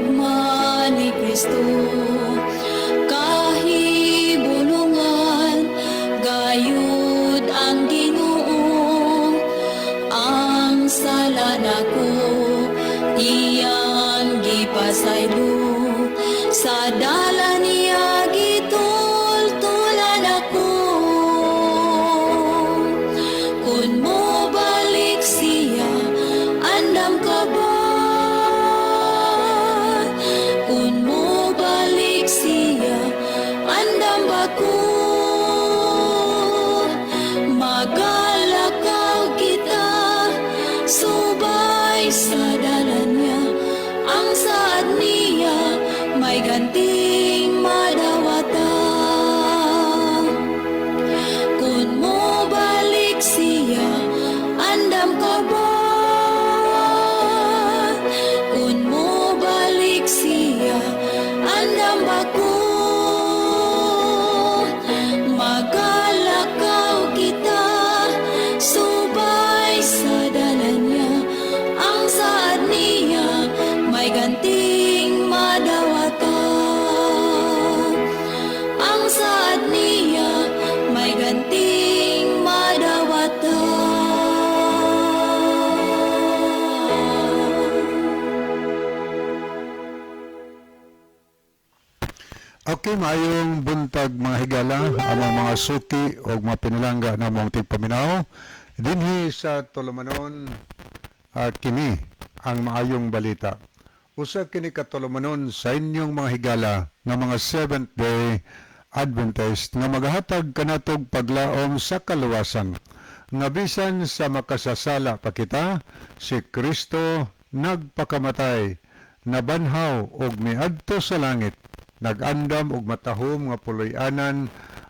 Gugma ni Kristo. Kahibulungan gayud ang Ginoo, ang sala nako iyang gipasaylo, sa dalan niya gitultulan ako. Kung mo balik siya, andam ka ba? Kung mo balik siya, andam ba ko? Magalakaw kita subay sa dalan niya, ang saad niya may ganting madawatan. Kung mo balik siya, andam ka ba? Kung mo balik siya, andam ba ko? Magalakaw kita subay sa dalan niya, ang saad niya may ganting madawatan. Ang saad niya may ganting madawatan. Okay, maayong buntag, mga higala, among mga suki o mga pinalangga na mong tigpaminaw. Dinhi sa Tulumanon, kini ang maayong balita. Usa kini ka tulumanon sa inyong mga higala nga mga Seventh Day Adventist nga magahatag kanatog paglaom sa kaluwasan. Nga bisan sa makasasala pa kita, si Kristo nagpakamatay, nabanhaw og miadto sa langit, nagandam og matahom nga puloy-anan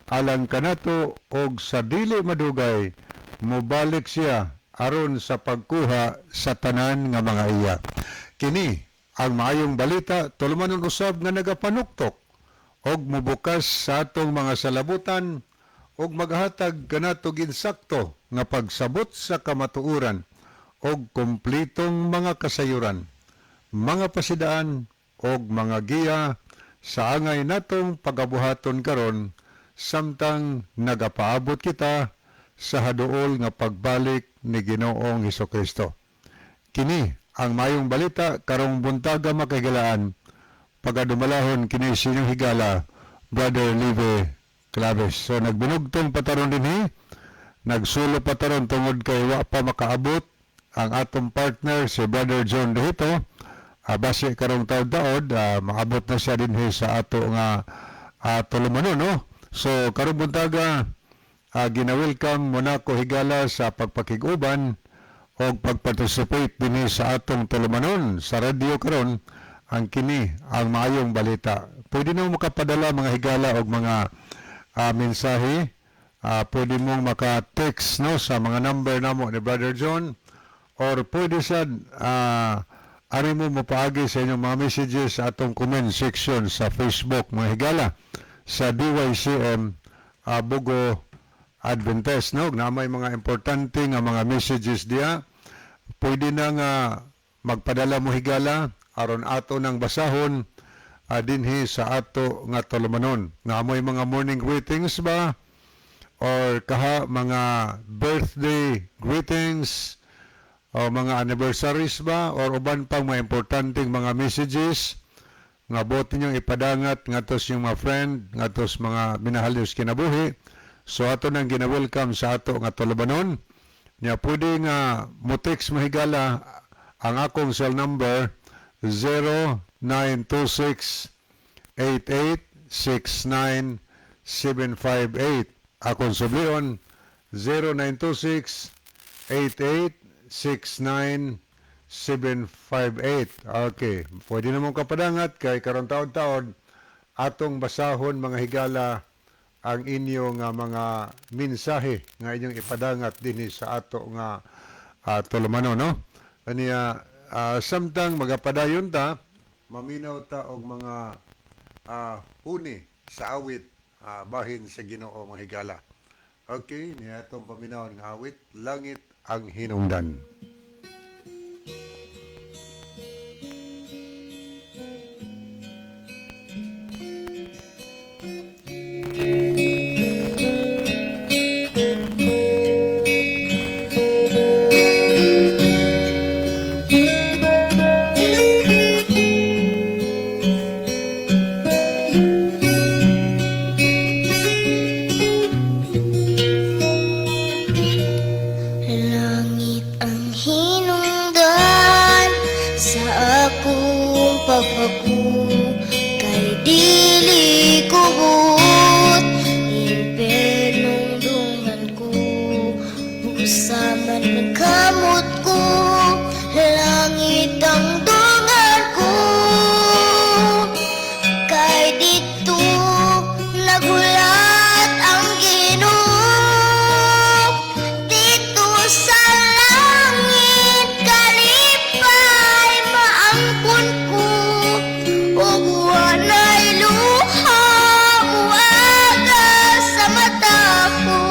alang kanato, og sa dili madugay mobalik siya aron sa pagkuha sa tanan nga mga iya. Kini ang maayong balita, tulumanon usab nga nagapanuktok og mobukas sa atong mga salabutan og maghatag kanato ginsakto nga pagsabot sa kamatuoran og kumplitong mga kasayuran, mga pasidaan og mga giya sa angay natong pagabuhaton karon samtang nagapaabot kita sa haduol nga pagbalik ni Ginoong Hesukristo. Kini ang mayong balita karong buntaga, makahigalaan. Pagadumalahon kini sa inyong higala, Brother Live Claves. So nagbinugtong pa ta ron dinhi, nagsulo pa ta ron tungod kay wa pa makaabot ang atong partner, si Brother John Dehito. Base karong taod-taod, maabot na siya dinhi sa ato nga tulumanon, no? So karong buntaga, gina-welcome mo nako, higala, sa pagpakig-uban o pagparticipate dinhi sa atong tulumanon sa radyo karon, ang kini ang maayong balita. Pwede na mo makapadala, mga higala, og mga mensahe. Pwede mong maka-text, no, sa mga number namo ni Brother John or pwede sad ari mo mopaagi sa inyong mga messages sa atong comment section sa Facebook, mga higala, sa DYCM Bogo Adventist, no, na may mga importante nga mga messages diya, pwede na nga magpadala mo, higala, aron ato nang basahon dinhi sa ato nga tulumanon. Na moy mga morning greetings ba or kaha mga birthday greetings o mga anniversaries ba or uban pang mga importanteng mga messages nga buot ninyong ipadangat ngadto sa inyong mga friend, ngadto sa mga minahal niyo sa kinabuhi. So ato nang gina-welcome sa ato nga tulumanon. Nya pwede nga mo text mo, higala, ang akong cell number 0926 8869 758. Akong sublion, 0926 8869 758. Okay, pwede na mong kapadangat kay karon taod-taod atong basahon, mga higala, ang inyong mga mensahe nga inyong ipadangat dinhi sa ato nga tulumanon, no? Aniya samtang magapadayon ta, maminaw ta og mga huni sa awit bahin sa Ginoo, mga higala. Okay, niya atong paminawon nga awit, "Langit ang Hinungdan." Pagbago kay dili ko buot. Impernong dungan ko, busa man kamot ko, langit ang dungan ko. Kay didto naghulat ang Ginoo. Didto sa langit kalipay maangkon ko ug walay luha muaga sa mata ko.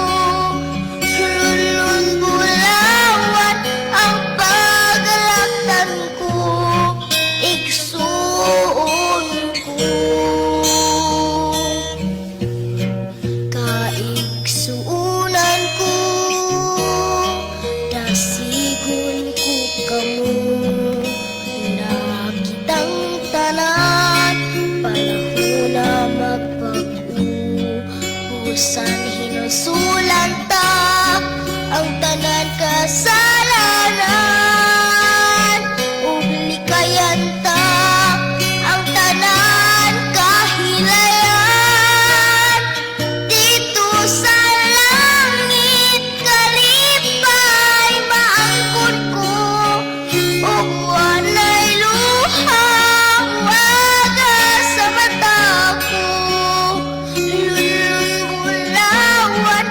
Lunlun bulawan ang pagalaktan ko, igsuon ko. Kaigsuunan ko, dasigon ko kamo. Nakitang tanan, panahon na magbag-o. Busan hinulsulan ta ang tanan kasalanan ug likayan ta ang tanan kahilayan. Didto sa langit kalipay maangkon ko ug walay luha muaga sa mata ko. Lunlun bulawan.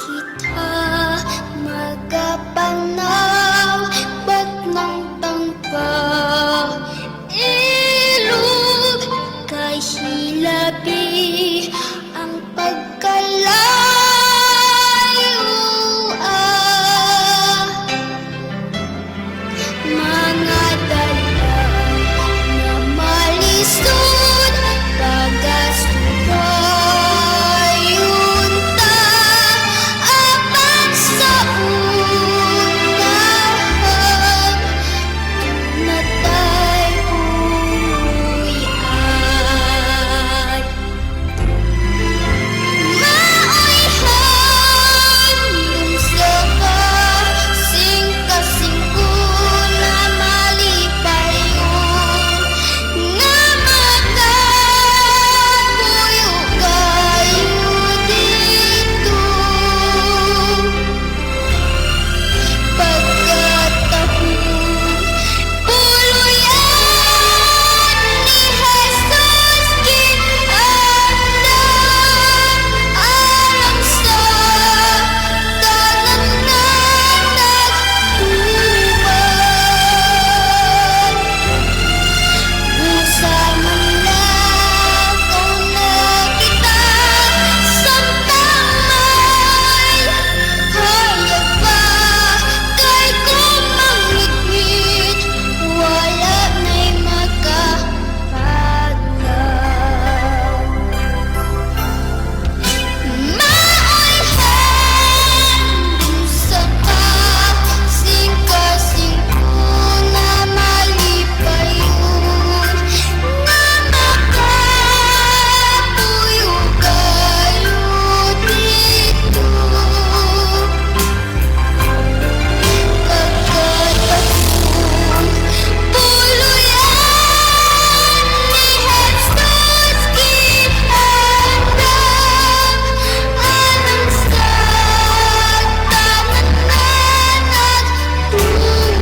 Kita magapanawbat ng tangpa ilog kay hilabi ang pagkalayo ah. Mga dala na malisod pagasubayon ta apan sa unahan natay puloy-an. Maoy handom sa kasing-kasing ko na malipayon nga makapuyo kayo didto. Pagkatahong puloy-an ni Jesus giandam alang sa tanan nga nagtuman. Busa manlakaw na kita samtang may hayag pa kay kung mangitngit wala na'y makapanlaw. Maoy handom sa kasing-kasing ko na malipayon nga makapuyo kayo didto. Pagkatahong puloy-an ni Jesus giandam alang sa tanan nga nagtuman.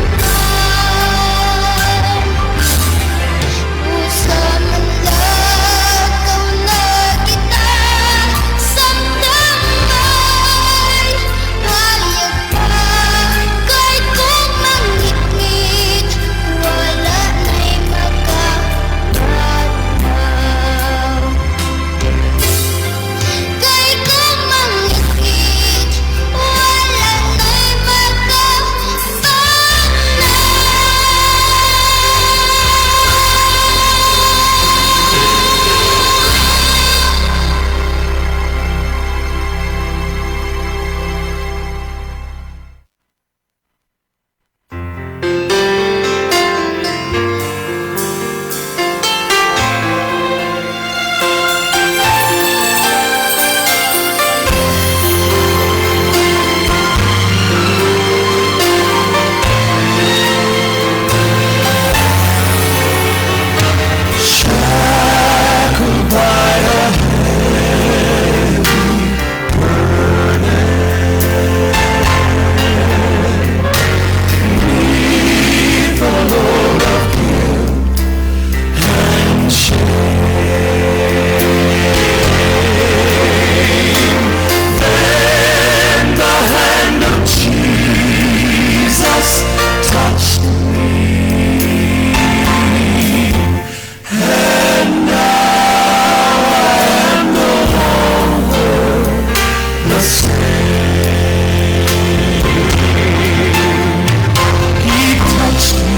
Busa manlakaw na kita samtang may hayag pa kay kung mangitngit wala na'y makapanlaw. Kay kung mangitngit wala na'y makapanlaw. Shackled by a heavy burden, neath the load of guilt and shame. Then the hand of Jesus touched me, and now I am no longer the same. He touched me.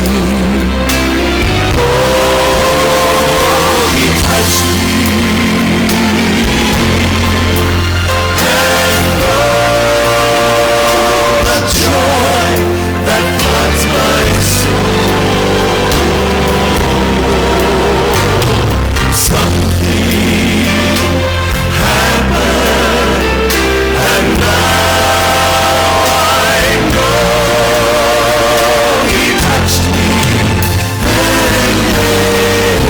Oh, he touched me. And oh, the joy that floods my soul. Something happened, and now I know he touched me and made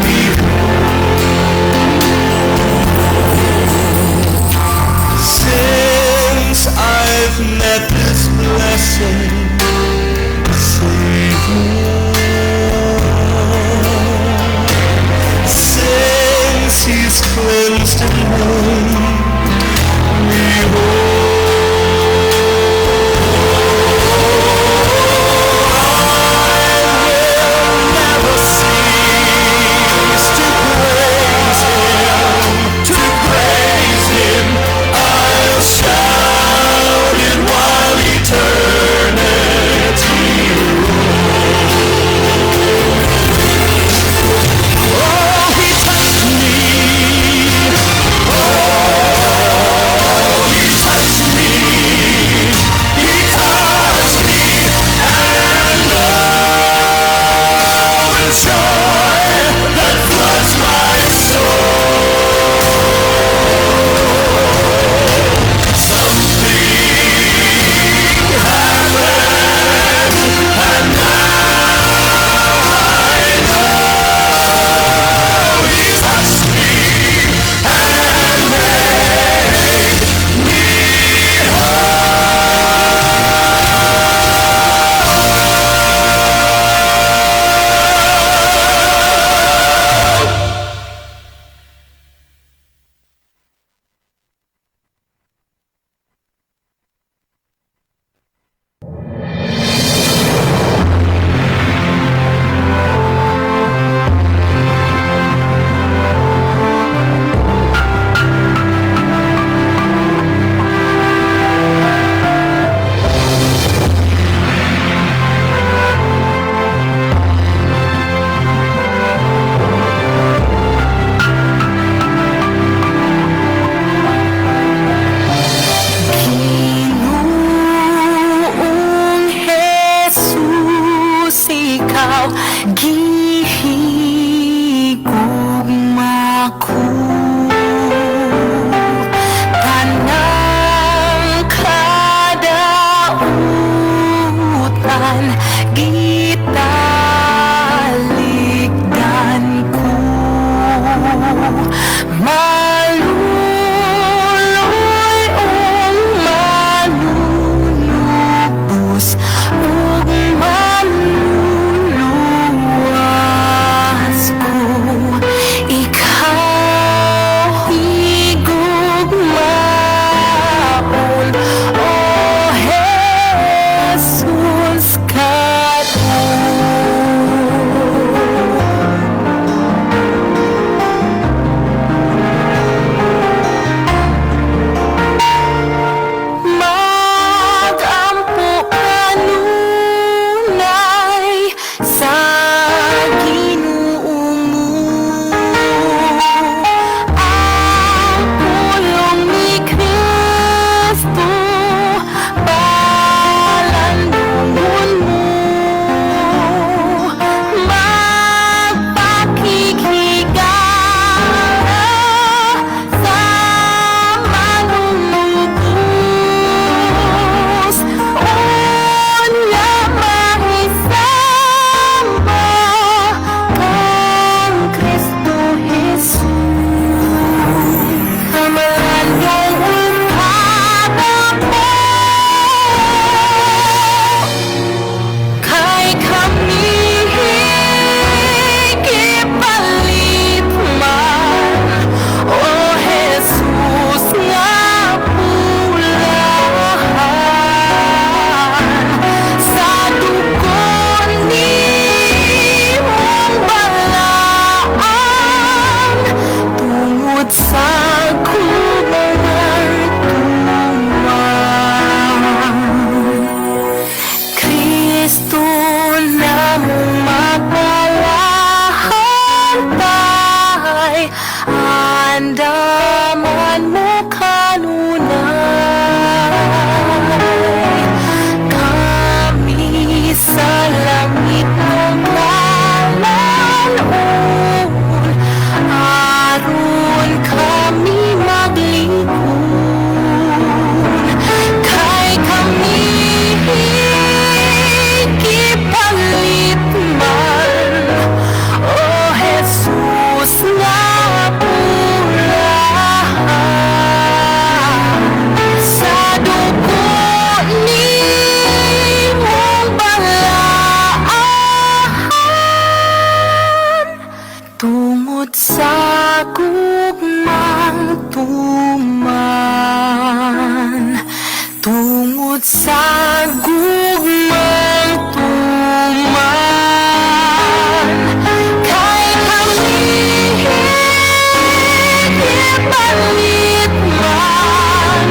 me whole. Since I've met this blessed Savior, since he's cleansed and made me whole. Gitalikdan ko. Maluloy ug malulubos ug maluluwas ko. Ikaw higugmaon, O Jesus, karon. Magampo kanunay sa Ginoo mo. Ang pulong ni Kristo palandungon mo. Magpakighigala sa manunubos. Unya mahisamba kang Kristo Jesus. Malandong ug kadako, kay kami gipalit man, O Jesus, nga pulahan, sa dugo nimong balaan, tungod sa gugmang tuman. Kristo namong mapalahantay, andaman mo kanunay. Kami sa langit mong talan-on, aron kami maglingkod. Kay kami gipalit man, O Jesus, nga pulahan, sa dugo nimong balaan, tungod sa gugmang tuman, tungod sa gugmang tuman. Kay kami gipalit man,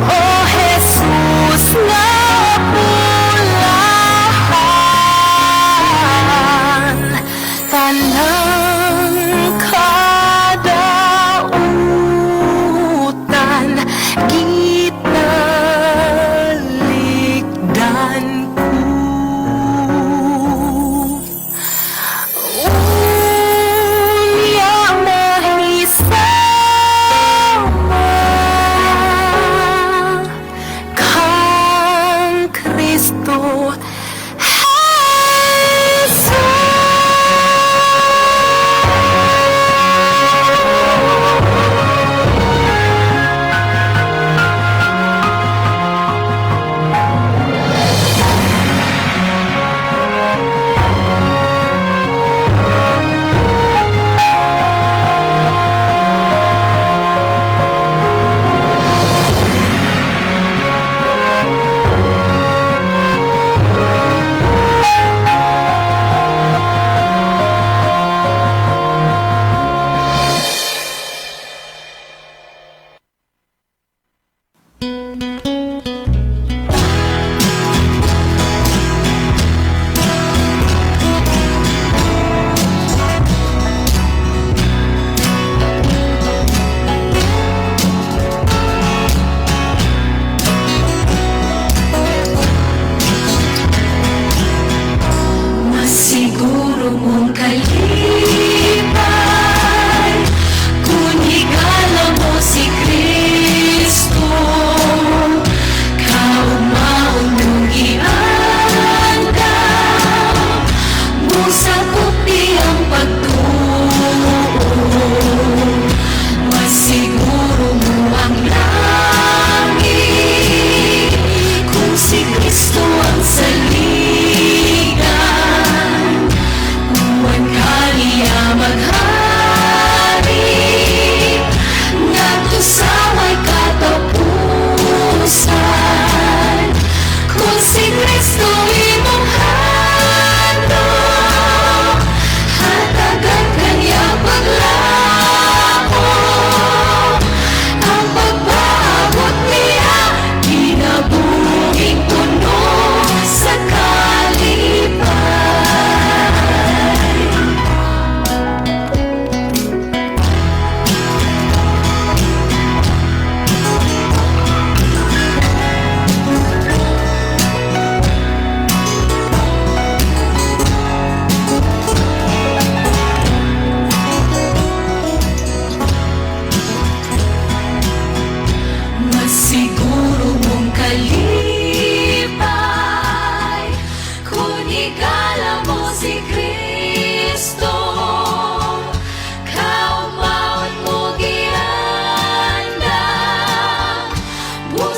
O Jesus, nga pulahan, tanang kadautan gitalikdan ko. Unya mahisama kang Kristo Jesus. Masiguro mong kalipay kung higala mo si Kristo.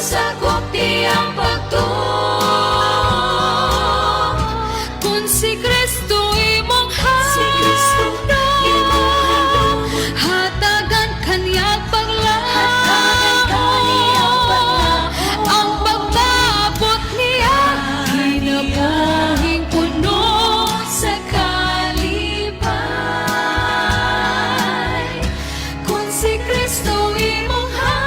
Sakop diyang pagtuo. Kung si Kristo imong handom, hatagan kaniyang paglaom. Ang pagtabot niya, kinabuhing puno sa kalipay. Kung si Kristo imong handom,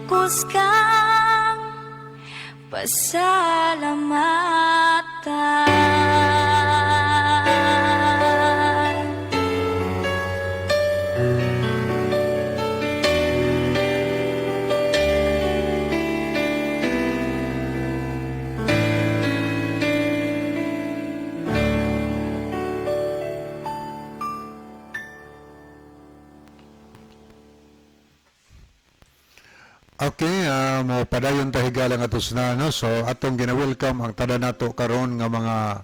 Bugos kang pasalamatan. Okay, mo padayon ta, higala, nga na, no. So atong gina-welcome ang tanan nato karon nga mga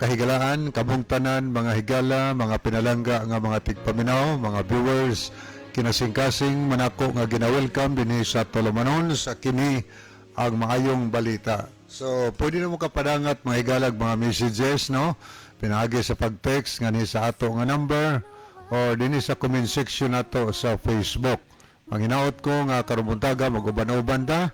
kahigalaan, kamong tanan, mga higala, mga pinalangga nga mga tigpaminaw, mga viewers, kinasingkasing manako nga gina-welcome dinhi sa Tulumanon sa kini ang maayong balita. So pwede na mo kapadangat, mga higalag, mga messages, no? Pinaagi sa pag-text nga ni sa ato nga number or dinhi sa comment section nato sa Facebook. Ang ko nga karong buntaga mag-uban-uban ta.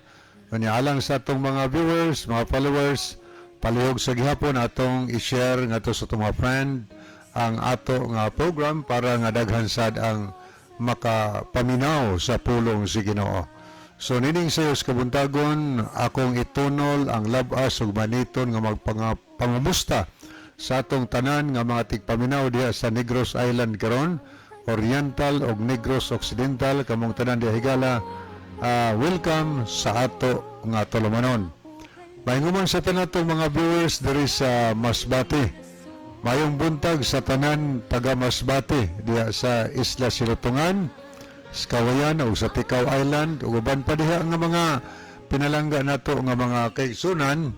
Unya alang sa atong mga viewers, mga followers, palihog sa gihapon atong i-share ngadto sa atong mga friend ang ato nga program para nga daghan sad ang makapaminaw sa pulong si Ginoo. So nining sayo sa kabuntagon, akong itunol ang labas ug maniton nga magpangumusta sa atong tanan nga mga tigpaminaw diha sa Negros Island karon, Oriental ug Negros Occidental, kamong tanan diha, higala, welcome sa ato nga tulumanon. Mahinguman sa tanan atong mga viewers diri sa Masbate. Mayong buntag sa tanan taga Masbate diha sa Isla Silotongan, sa Kawayan o sa Ticao Island ug uban pa diha nga mga pinalangga nato nga mga kaigsunan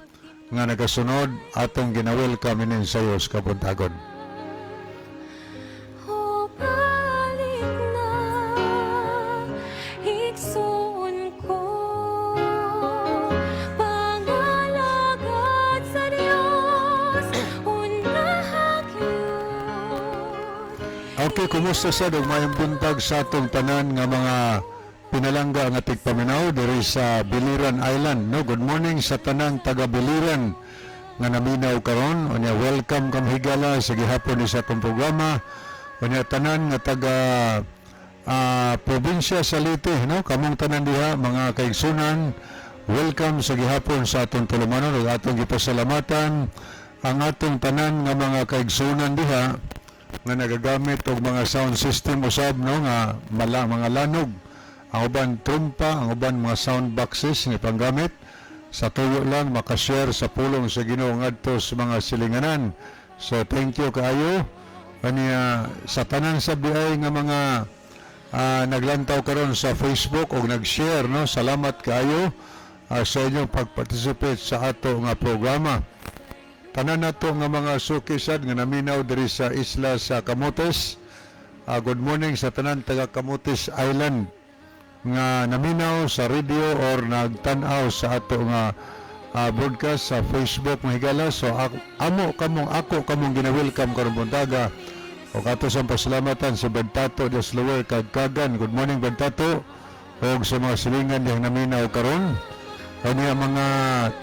nga nagasunod, atong gina-welcome inin sayo sa kabuntagon. O balik na, igsoon ko, pangalagad sa Dios, unaha gyud. Okay, kumusta sa ug mayong buntag sa atong tanan nga mga pinalangga nga tigpaminaw diri sa Biliran Island, no? Good morning sa tanang taga Biliran nga naminaw karon. Unya welcome kam, higala, sa gihapon ni sa atong programa. Unya tanan nga taga probinsya sa Leyte, no? Kamong tanan diha, mga kaigsunan, welcome sa gihapon sa atong tulumanon ug atong gipasalamatan ang atong tanan nga mga kaigsunan diha nga nagagamit og mga sound system usab, no, nga mga lanog, ang uban trumpa, ang uban mga sound boxes nga panggamit sa tuyo lang makashare sa pulong sa Ginoo ngadto sa mga silinganan. So thank you kaayo kaniya sa tanan sa BI nga mga naglantaw karon sa Facebook og nag-share, no. Salamat kaayo sa inyong pag-participate sa ato nga programa. Tanan nato nga mga suki sad nga naminaw diri sa isla sa Camotes. Good morning sa tanan taga Camotes Island nga naminaw sa radio or nagtan-aw sa ato nga broadcast sa Facebook, mga higala. So amo kamong ako kamong gina-welcome karong buntaga. O kato sa pasalamatan si Bertato Dios Lower Kagkagan. Good morning, Bertato. Og sa mga silingan diyang naminaw karon. Kani ang mga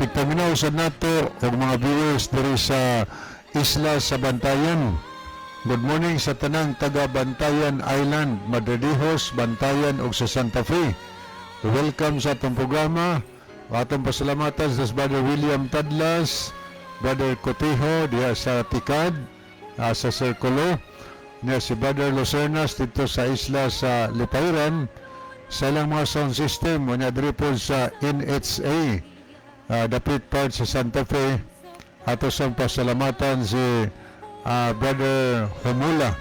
tigpaminaw sa nato og mga viewers diri sa isla sa Bantayan. Good morning sa tanang taga Bantayan Island, Madridejos, Bantayan ug sa Santa Fe. Welcome sa atong programa. Atong pasalamatan sa Brother William Tadlas, Brother Cotejo diha sa Tikad, sa Circulo, niya si Brother Lucernas dito sa isla sa Lipayran, sa ilang mga sound system, niya diri po sa NHA, dapit part sa Santa Fe. Ato sang pasalamatan si Brother Humula,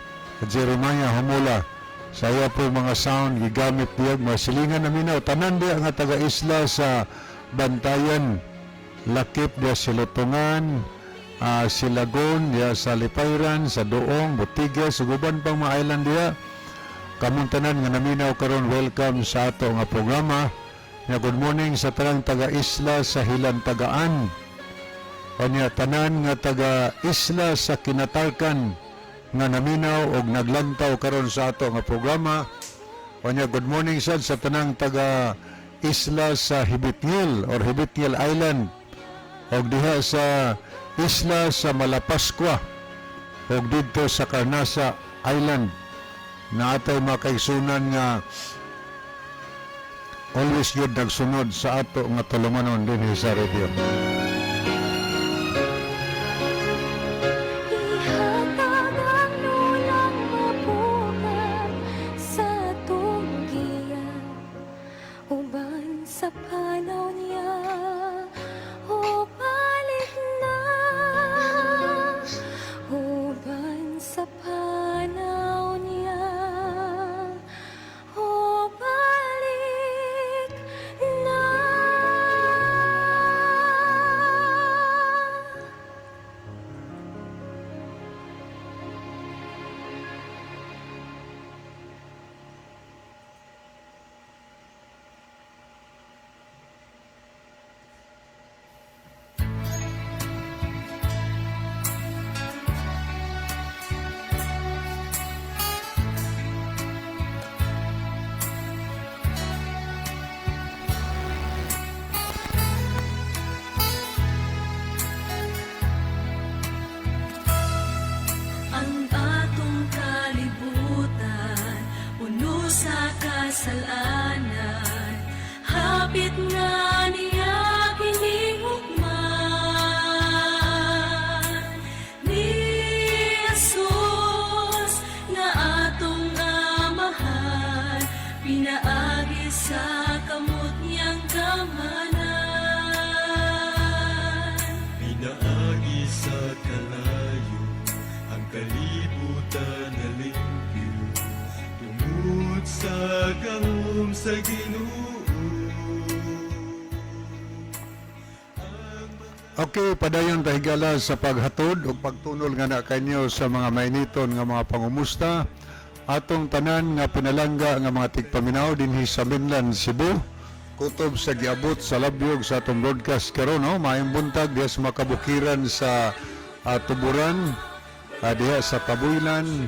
Jeremiah Humula, sa iya po mga sound gigamit diya, mga silingan naminaw tanan diya nga taga isla sa Bantayan, lakip diya Silotongan, Silagon diya sa Lipayran, sa Doong, Butigas ug uban pang mga island diya. Kamong tanan nga naminaw karon, welcome sa ato nga programa. Nga good morning sa tanang taga isla sa Hilantagaan. Kanya tanan nga taga isla sa Kinatarkan nga naminaw og naglantaw karon sa ato nga programa. Kanya good morning sad sa tanang taga isla sa Hibitngil or Hibitngil Island og diha sa isla sa Malapascua og didto sa Carnasa Island na atay mga kaigsunan nga Always gyud nagsunod sa ato nga tulumanon dinhi sa radio. Ihatag ang nulang mapukat sa atong giya uban sa panaw niya, o balik na, uban sa panaw niya, o balik na. Ang atong kalibutan puno sa kasalanan, hapit na niya kining hukman. Ni Jesus nga atong Amahan, pinaagi sa kamot niyang kamanan. Pinaagi sa kalayo, ang kalibutan na limpyo, tungod sa gahom sa Ginoo. Okay, padayon ta, higala, sa paghatod o pagtunol nga na kanyo sa mga mainiton nga mga pangumusta. Atong tanan nga pinalangga nga mga tigpaminaw dinhi sa mainland Cebu. Kutob sa giabot sa labyog sa atong broadcast karon, no? Maayong buntag diha sa makabukiran sa Tuburan, diha sa Tabuilan,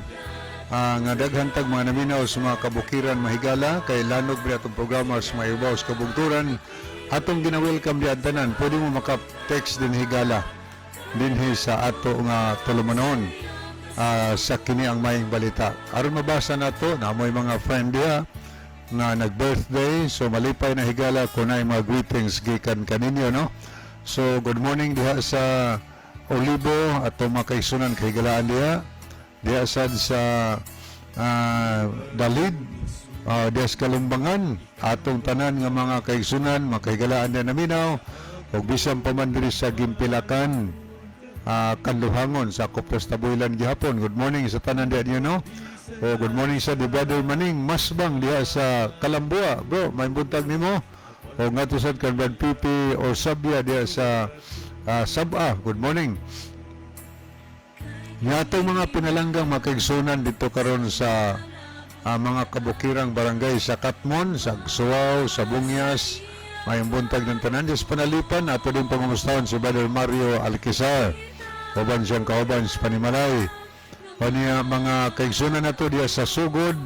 nga daghan tag mga naminaw sa mga kabukiran, mahigala, kay lanog ba atong programa sa mga ibaw sa kabugturan. Atong gina-welcome di tanan. Pwede mo maka-text din, higala, dinhi sa ato nga tulumanon sa kini ang maayong balita aron mabasa nato na mo'y mga friend diha nga nag-birthday. So malipay na, higala, kung naay mga greetings gikan kaninyo, no? So good morning diha sa Olibo, ato mga kaigsunan, kahigalaan diha, diha sad sa Dalid, diha sa Kalumbangan, atong tanan nga mga kaigsunan, mga kahigalaan diha naminaw ug bisan pa man diri sa Gimpilakan, Kanluhangon sa Kopras Tabuilan gihapon. Good morning sa tanan diha niyo, no? O good morning sa di Brother Maning Masbang diha sa Kalambua. Bro, may buntag nimo. O ngadto sad kan Brad Pipi o Sabia diha sa Saba. Good morning. Nga atong mga pinalanggang makaigsunan dito karon sa mga kabukirang barangay sa Katmon, sa Suaw, sa Bungyas, mayong buntag ng tanan. Sa Panalipan, ato din pangumustahon si Brother Mario Alquizar, uban siyang kauban sa Panimalay. O niya mga kaigsunan nato diya sa Sugod,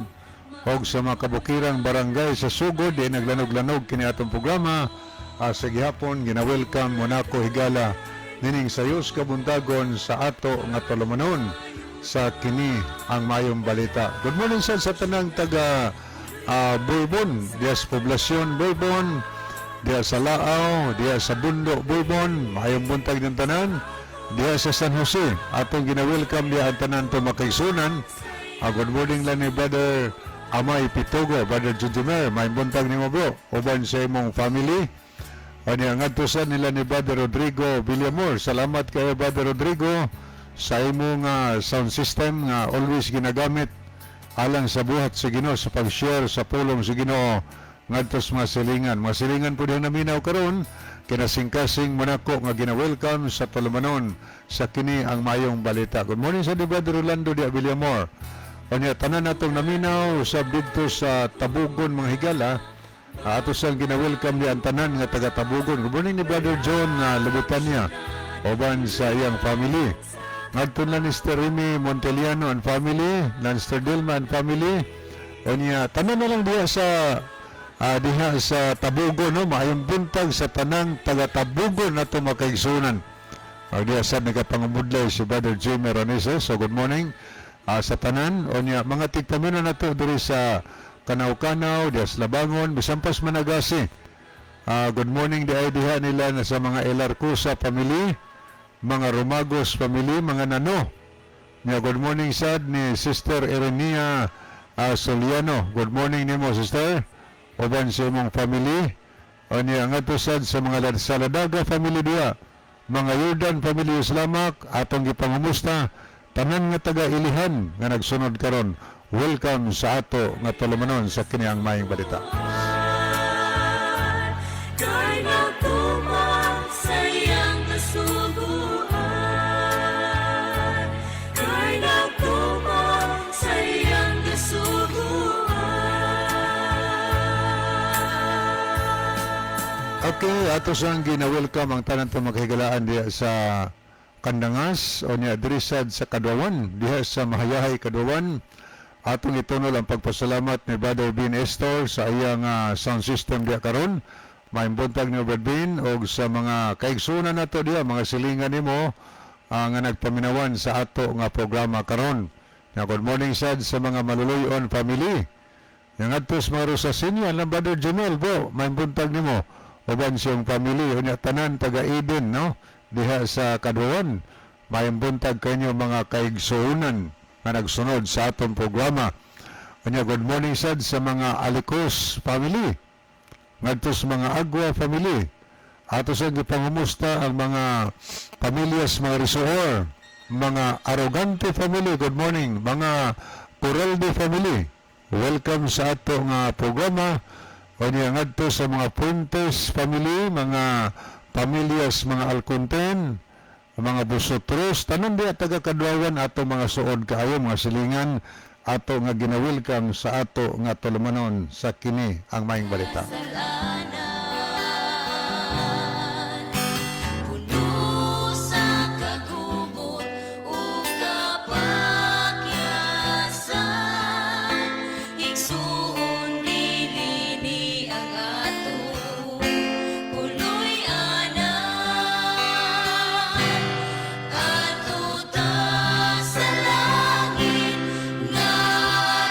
o sa mga kabukirang barangay sa Sugod, di naglanog-lanog kini atong programa. Sa gihapon, gina-welcome mo nako, higala, nining sayos kabuntagon sa ato nga tulumanon sa kini ang mayong balita. Good morning sa tanang taga Bourbon, diya sa poblasyon Bourbon, diya sa Laaw, diya sa Bundo Bourbon, mayong buntag ng tanan, diya sa San Jose. Atong gina-welcome diya ang tanan to makaigsunan. Good morning lang ni Brother Amay Pitogo, Brother Jujumer, mayong buntag nimo, bro, uban sa imong family. Ani ang ngadto sa nila ni Brother Rodrigo Villamor. Salamat kayo, Brother Rodrigo, sa imong sound system nga always ginagamit alang sa buhat sa Ginoo sa pag-share sa pulong sa Ginoo ngadto sa mga silingan. Mga silingan po diyang naminaw karon kinasingkasing manako nga gina-welcome sa tulumanon sa kini ang mayong balita. Good morning sa di Brother Rolando di Villamor. Unya tanan natong naminaw sa didto sa Tabugon, mga higala. Ato sang gina-welcome di ang tanan nga taga Tabugon. Good morning ni Brother John nga Lubutanya uban sa iyang family. Ngadto na ni Mr. Remy Monteliano and family, Lanster Dilma and family. Unya tanan na lang diha sa Tabugon, no, maayong buntag sa tanang taga Tabugon nato makaigsunan. Ug diha sa nagapangumudlay si Brother Jimmy Ranese. So good morning sa tanan. Unya mga tigpamino nato diri sa Kanaw-Kanaw, diha sa Labangon, bisan pas Managasi. Good morning di ay diha nila na sa mga Elarcusa family, mga Romagos family, mga Nano. Nya good morning sad ni Sister Erenia Soliano. Good morning nimo, sister, uban sa imong family. O niya ngadto sad sa mga Saladaga family diha. Mga Jordan family Islamak, atong gipangumusta tanan nga taga Ilihan nga nagsunod karon. Welcome sa ato nga tulumanon sa kini ang maayong balita. Kay nagtuman sa iyang kasuguan. Kay nagtuman sa iyang kasuguan. Okay, ato sang gina-welcome ang tanan ta maghigalaan diha sa Kandangas o niya diri sad sa Kaduawan, diha sa Mahayahay Kaduawan. Atong itunol ang pagpasalamat ni Brother Bean Estor sa iyang sound system diha karon. Maayong buntag ni Brother Bean og sa mga kaigsunan nato diha, mga silingan nimo nga nagpaminawan sa ato nga programa karon. Ya, good morning sad sa mga Maluluyon family. Yang adto sa mga Rosasinia, lang Brother Jumel, bro, maayong buntag nimo. Uban siyang family, unya tanan taga Eden, no? Diha sa Kaduawan. Maayong buntag kanyo mga kaigsuunan nga nagsunod sa atong programa. Unya good morning sad sa mga Alicos family. Ngadto sa mga Agua family. Ato sa gipangumusta ang mga pamilyas mga Risuor, mga Arrogante family, good morning, mga Coralde family. Welcome sa ato nga programa. Unya ngadto sa mga Fuentes family, mga pamilyas mga Alconten, mga Busotros, tanan diha taga Kaduawan ato mga suod kaayo mga silingan ato nga gina-welcome sa ato nga tulumanon sa kini ang maayong balita. Kasalanan, puno sa kagubot ug kapakyasan. Igsuon, dili ni ang atong puloy-anan. Adto ta sa langit nga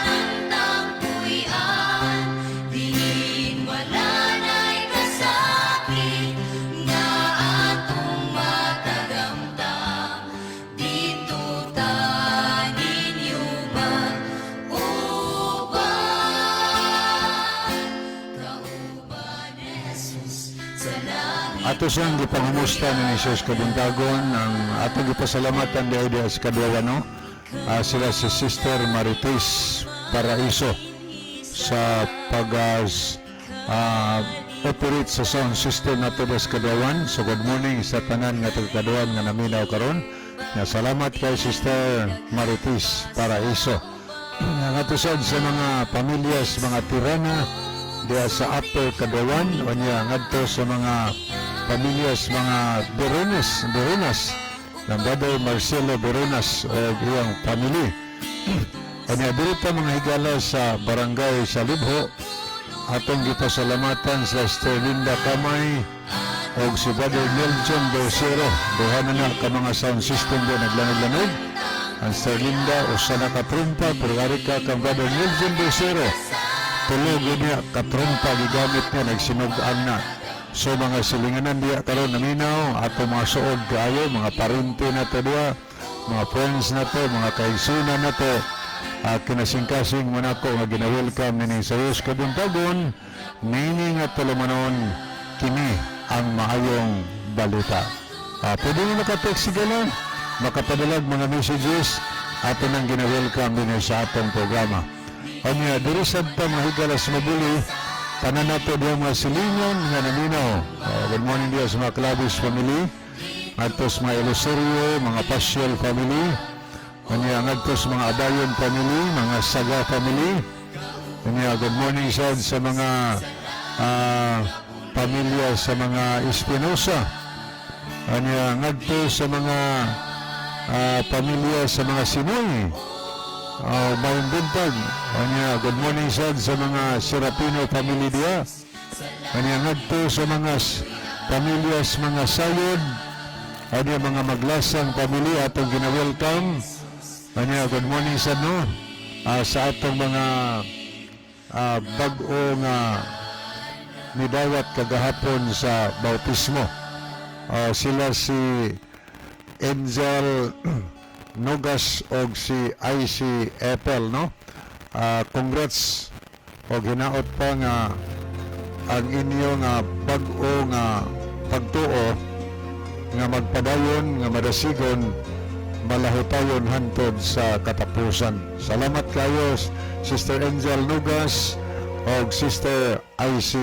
anang puy-an, diin wala na'y kasakit nga atong matagamtam. Didto ta ninyo mag-uban, kauban ni Jesus sa langit. Ato siyang gipangumusta ni Jesus kabuntagon ang atong gipasalamatan diha diha sa Kaduawan, no? Sila si Sister Marites Paraiso sa pag operate sa sound system nato diha sa Kaduawan. So good morning sa tanan nga taga Kaduawan nga naminaw karon. Nga salamat kay Sister Marites Paraiso. Nga sad sa mga pamilyas mga Tirana diha sa Upper Kaduawan, unya ngadto sa mga pamilyas mga Berones ng Brother Marcelo Beronas o iyang family. Unya diri pa mga higala sa barangay sa Libho, atong gipasalamatan sa Sister Linda Kamay og si Brother Nelson Bersero. Duha na na ka mga sound system do naglanog-lanog. Ang Sister Linda usa na ka trumpa, pero ari ka kang Brother Nelson Bersero, tulo niya katrumpa gigamit niya, nagsinug-ang na. So mga silinganan diya karon naminaw, ato mga suod kaayo, mga parente nato diya, mga friends nato, mga kaigsunan nato, kinasingkasing mo nako nga gina-welcome nini sa Diyos kabuntagon nini nga tulumanon kini ang maayong balita. Pwede mo maka-text sigala, makapadalag mga messages, ato nang gina-welcome din sa atong programa. Unya, diri sad ta mga higala sa Mabuli, tanan nato diya mga silingan nga naminaw. Good morning diya sa mga Clavis family, ngadto sa mga Eloserio, mga Pasiel family, unya ngadto sa mga Abayon family, mga Saga family. Unya good morning sad sa mga pamilya sa mga Espinosa. Unya ngadto sa mga pamilya sa mga Sinoy. Maayong buntag. Unya, good morning sad sa mga Serapino family diya. Unya ngadto sa mga pamilyas mga Sayod. Unya mga Maglasang family atong gina-welcome. Unya good morning sad no sa atong mga bag-o nga nidawat kagahapon sa bautismo. Sila si Angel Nogas og si IC Apple, no? Congrats og hinaot pa nga ang inyo nga bag-o nga pagtuo nga magpadayon, nga madasigon, malahutayon hantod sa katapusan. Salamat kayo, Sister Angel Nugas og Sister IC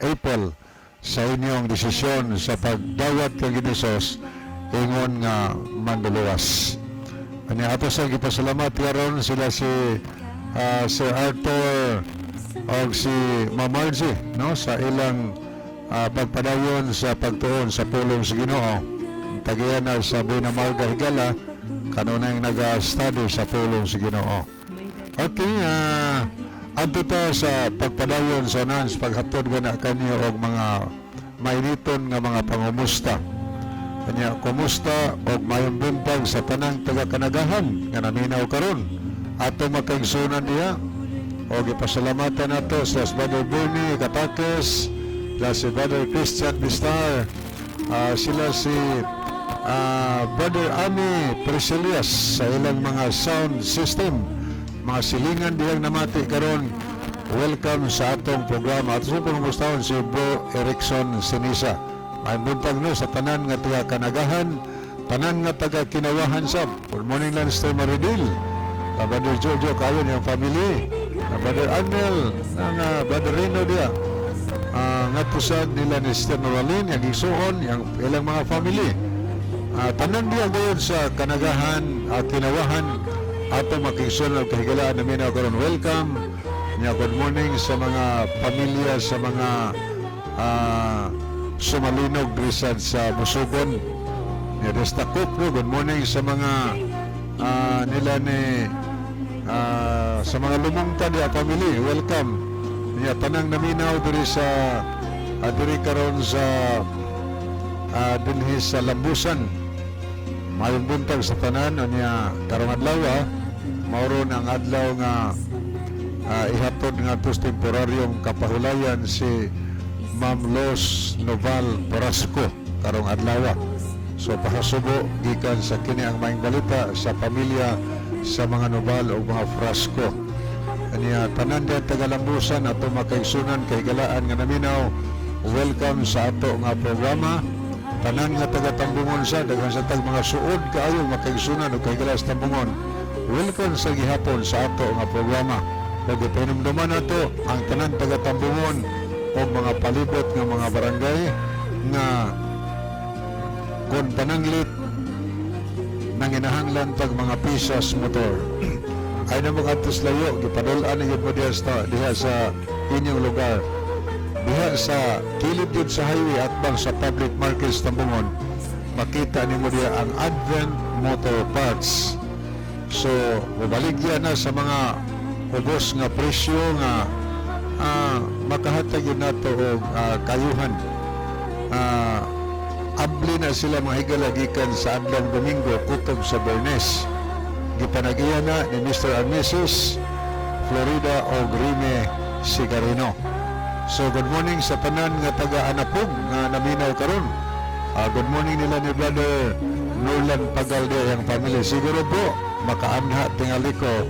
April, sa inyong desisyon sa pagdawat kang Hesus ingon nga manduluwas. Ani ato sa gipasalamat karon sila si Sir Arthur og si Ma'am Margie, no, sa ilang pagpadayon sa pagtuon sa pulong sa Ginoo. Tagiya na sa Buena Marga, higala, kanunay naga-study sa pulong sa Ginoo. Okay, adto ta sa pagpadayon sa nans paghatod gana kanyo og mga mainiton nga mga pangumusta. Kanya, kumusta og mayong buntag sa tanang taga-Kanagahan nga naminaw karon. Ato makaigsunan diha og ipasalamatan nato sa Brother Bernie Katakes, sila si Brother Christian Bistar, sila si Brother Ami Priscilias sa ilang mga sound system, mga silingan diyang namati karon. Welcome sa atong programa. Ato sa pangumustahon si Bro Erickson Sinisa. May buntag, no, sa tanan nga taga Kanagahan, tanan nga taga Kinawahan sab. Good morning lang, Sister Maridil. Na Brother Jojo kayo niyang family. Na Brother Arnel, na Brother Reno diya. Ngadto sad nila ni Sister Noralyn, yang igsuon, yang ilang mga family. Tanan diya gayon sa Kanagahan, Kinawahan, ato makigsuon og kahigalaan namin karon. Welcome. Nya good morning sa mga pamilya sa mga Sumalinog diri sa Musugon. Nya Destakop, no? Good morning sa mga nila ni sa mga Lumungta diya family. Welcome. Nya tanang naminaw diri sa diri karon sa dinhi sa Lambusan. Mayong buntag sa tanan. Unya karong adlaw, mao ron ang adlaw nga ihatod nga sa temporaryong kapahulayan si Ma'am Los Noval Porasco karong adlaw. So pakasubo gikan sa kini ang maayong balita sa pamilya sa mga Noval o mga Frasco. Anya tanan diyan taga-Lambusan, ato makaigsunan kay galaan nga naminaw. Welcome sa ato nga programa. Tanan nga taga Tambungon sa daghan sa tag mga suod kaayo makaigsunan og kay sa Tambungon. Welcome sa gihapon sa ato nga programa. Pag-ipahinumduman nato ang tanan taga Tambungon o mga palibot nga mga barangay nga kung pananglit nanginahanglan pag mga pisas motor ay na mga layo, gipadul-an na gyud mo diha sa inyong lugar, diha sa kilid yun sa highway at bang sa public market sa Tambungon. Makita nimo diha ang Advent Motor Parts. So mobaligya na sa mga ubos nga presyo nga makahatag yun nato og kayuhan. Abli na sila, mga higala, gikan sa adlong Domingo kutob sa Bernes. Gipanagiya na ni Mr. and Mrs. Florida o Grime Sigarino. So good morning sa tanan nga taga Anapog nga naminaw karon. Good morning nila ni Brother Nolan Pagalde ang family. Siguro po makaanha tingali ko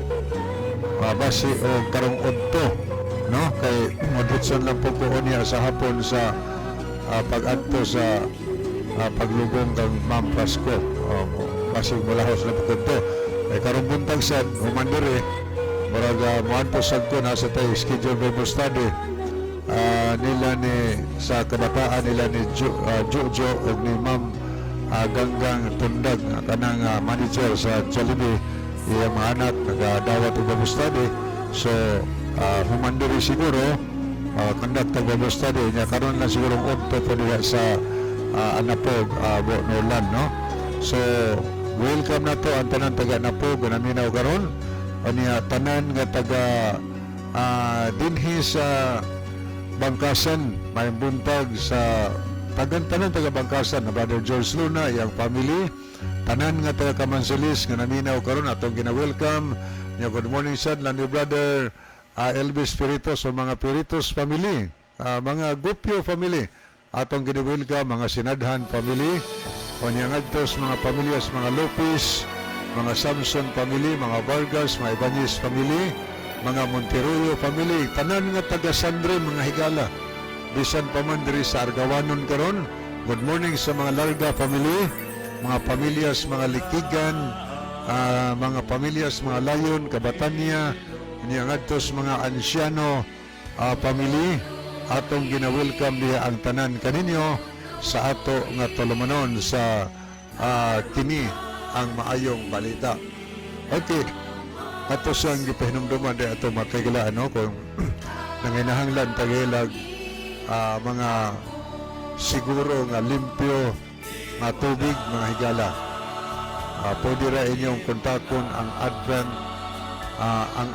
basi o karong udto, no, kay moditson lang po ko niya sa hapon sa pag-adto sa paglubong kang Ma'am Pasco. O, basig mulahos na po to. Kay karong buntag sad human diri, murag moadto sad ko, nasa tayo schedule Bible study nila ni sa kabataan nila ni Jojo ug ni Ma'am Ganggang Tundag nga kanang manager sa Jollibee, iyang mga anak nagadawat og Bible study. So human diri siguro conduct og Bible study niya karon lang siguro udto po diha sa Anapog, Bo Norlan, no. So welcome na to ang tanan taga Anapog nga naminaw karon. Unya tanan nga taga dinhi sa Bangkasan, may buntag sa tagan tanan taga Bangkasan na Brother George Luna, iyang family, tanan nga taga Kamansilis nga naminaw karon, atong gina-welcome. Nya good morning sad lang ni Brother Elvis Piritos o mga Piritos family, mga Gupio family, atong gini-welcome mga Sinadhan family, o niya ngadto sa mga pamilya sa mga Lopez, mga Samson family, mga Vargas, mga Ibanez family, mga Monteroyo family, tanan nga taga Sandre, mga higala. Bisan pa man diri sa Argawanon karon. Good morning sa mga Larga family, mga pamilya sa mga Likigan, mga pamilya sa mga Layon, Kabatanya, niya ngadto sa mga Ansyano family, atong gina-welcome diha ang tanan kaninyo sa ato nga tulumanon sa kini ang maayong balita. Okay. Ato siyang gipahinumduman di ato makaigalaan, no, kung nanginahanglan tagilag mga siguro nga limpyo nga tubig, mga higala. Pwede ra inyong kontakon ang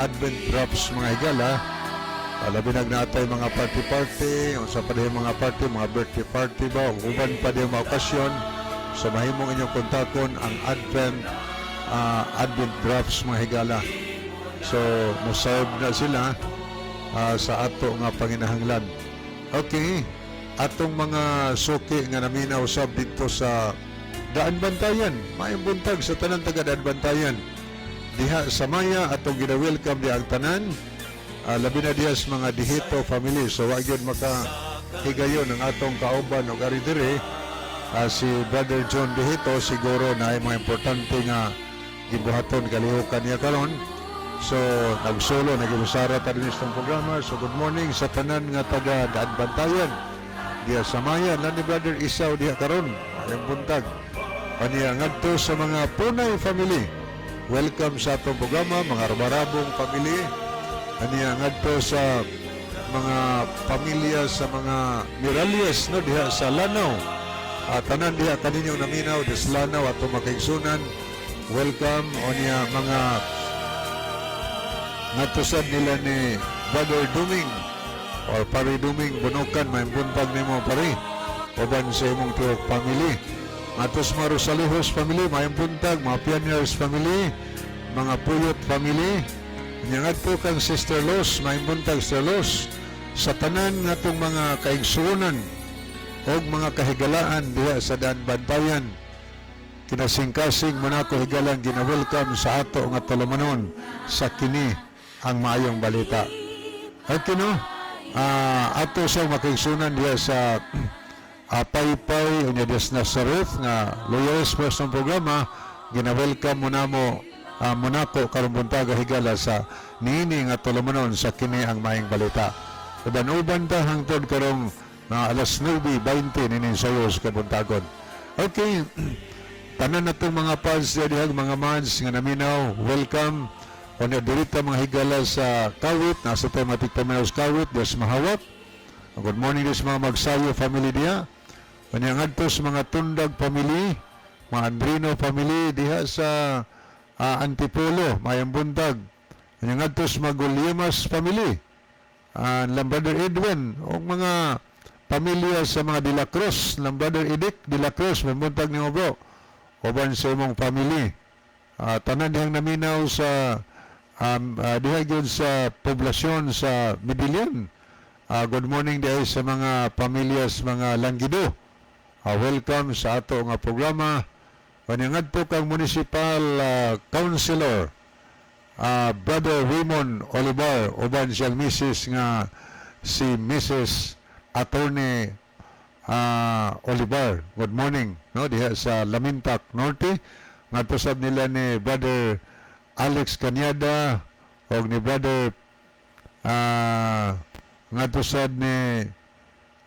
Advent Drops, mga higala. Labi nag natay mga party-party, unsa pa diha mga party, mga birthday party ba, o uban pa diha mga okasyon. So mahimong inyong kontakon ang Advent Drops, mga higala. So moserve na sila sa ato nga panginahanglan. Okay, atong mga suki nga naminaw sab dito sa Daan Bantayan. Maayong buntag sa tanan taga Daan Bantayan. Diha sa Maya, atong gina-welcome di ang tanan. Labi na diha sa mga Dihito family. So wa gyud maka higayon ang atong kauban og ari diri, si Brother John Dihito, siguro na ay mga importante nga gibuhaton kalihukan niya karon. So nagsolo nagibusara ta dinhi sa programa. So good morning sa tanan nga taga Daan Bantayan. Diha sa Maya, lan ni Brother Isaw diha karon. Maayong buntag. Kaniya ngadto sa mga Punay family. Welcome sa atong programa, mga Rabarabong family. Kaniya ngadto sa mga pamilya sa mga Miralles, no, diha sa Lanao. At tanan diha kaninyong naminaw des Lanao, ato makaigsunan. Welcome onya mga natusad nila ni Brother Duming or Pare Duming Bunukan, may buntag nimo, pare, uban sa imong tiwok family. Atos mga Rosalejos family, may buntag, mga Pioneers family, mga Puyot family. Nya ngadto kang Sister Los, may buntag, Sister Los, sa tanan ngatong mga kaigsuonan og mga kahigalaan diha sa Daan Bantayan, kinasingkasing Monaco, higalang gina-welcome sa ato nga tulumanon sa kini ang maayong balita. Okay, no? Ato sa makaigsunan diha sa Paypay unya des Nazareth nga loyalist po sa programa, gina-welcome mo namo Monaco karong buntaga, higala, sa niini nga tulumanon sa kini ang maayong balita. Uban-uban ta hangtod karong mga alas 9:20 nining sayo sa kabuntagon. Okay. Tanan na itong mga pads diha dihag mga mads nga naminaw, welcome. Unya dirita mga higala sa Kawit, nasa tayo matik paminaw sa Kawit, des Mahawak. Good morning des mga Magsayo family diha. Unya ngadto sa mga Tundag family, mga Andrino family diha sa Antipolo, mayang buntag. Unya ngadto sa mga Gulyemas family, lang Brother Edwin, o mga pamilya sa mga De La Cruz, lang Brother Edic De La Cruz, may buntag nimo, bro, uban sa imong family. Tanan dihang naminaw sa diha gyud sa poblasyon sa Medellin. Good morning dihay sa mga pamilya sa mga Langgido. Welcome sa ato nga programa. Kanya ngadto kang municipal councilor Brother Raymond Olivar uban siyang misis nga si Mrs. Attorney Olivar. Good morning, no, diha sa Lamintak Norte. Ngadto sab nila ni Brother Alex Canyada og ni Brother ngadto sad ni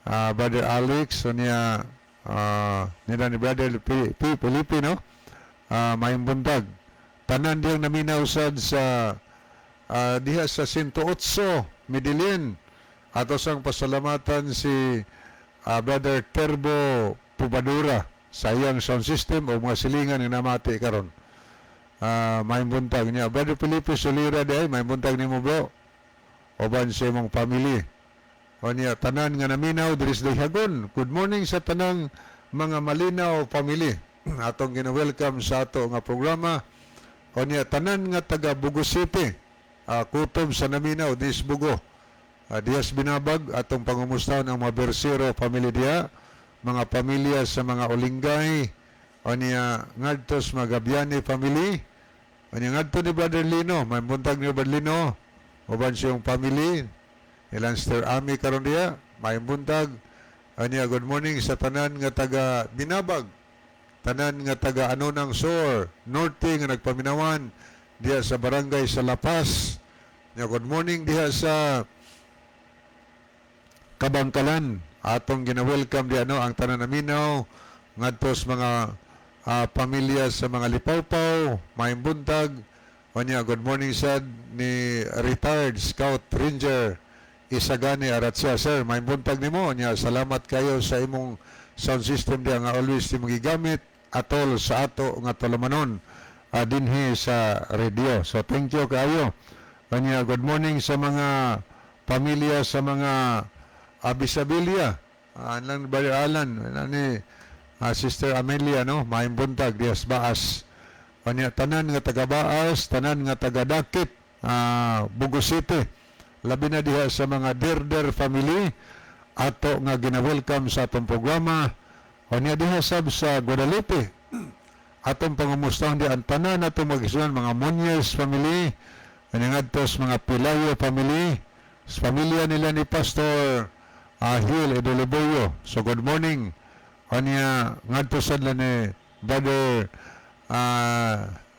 Brother Alex o niya nila ni Brother P. P. Felipe, no, mayong buntag. Tanan diyang naminaw sad sa diha sa 108 Medellin, ato sang pasalamatan si Brother Terbo Pubadura sa iyang sound system o mga silingan nga namati karon. Mayong buntag niya. Brother Felipe Solira diay, mayong buntag nimo, bro, uban sa imong family. O niya, tanan nga naminaw diri sa Dayhagon. Good morning sa tanang mga Malinaw family. Atong gina-welcome sa ato nga programa. O niya, tanan nga taga Bogo City. Kutob sa naminaw disbugo. Dias Binabag, atong pangumustahon ang mga Bersero family diya, mga pamilya sa mga Olingay, unya ngadto sa mga Gabiani family, unya ngadto ni Brother Lino, may buntag ni Brother Lino, uban siyang family, ilang Sister Ami karon diya, may buntag, unya good morning sa tanan nga taga Binabag, tanan nga taga Anonang Sur, Norte nga nagpaminawan diya sa barangay sa La Paz. Nya good morning diha sa Kabangkalan. Atong gina-welcome di ano ang tanan naminaw ngadto sa mga pamilya sa mga Lipawpaw, maayong buntag. Unya good morning sad ni retired Scout Ranger Isagani Aratsia. Sir, maayong buntag nimo. Unya salamat kayo sa imong sound system diya nga always imong gigamit atol sa ato nga tulumanon dinhi sa radio. So thank you kayo. Unya good morning sa mga pamilya sa mga Abisabilia. Anlang Brother Alan, ano ni Sister Amelia, no, maayong buntag dias Baas. Unya tanan nga taga Baas, tanan nga taga Dakit, Bogo City. Labi na diha sa mga Dirder family ato nga gina-welcome sa atong programa. Unya diha sab sa Guadalupe. Atong pangumustahon di ang tanan atong magisunan mga Muñez family, unya ngadto sa mga Pilayo family, sa pamilya nila ni Pastor Hill Edoliboyo. So good morning. Unya ngadto sad ni Brother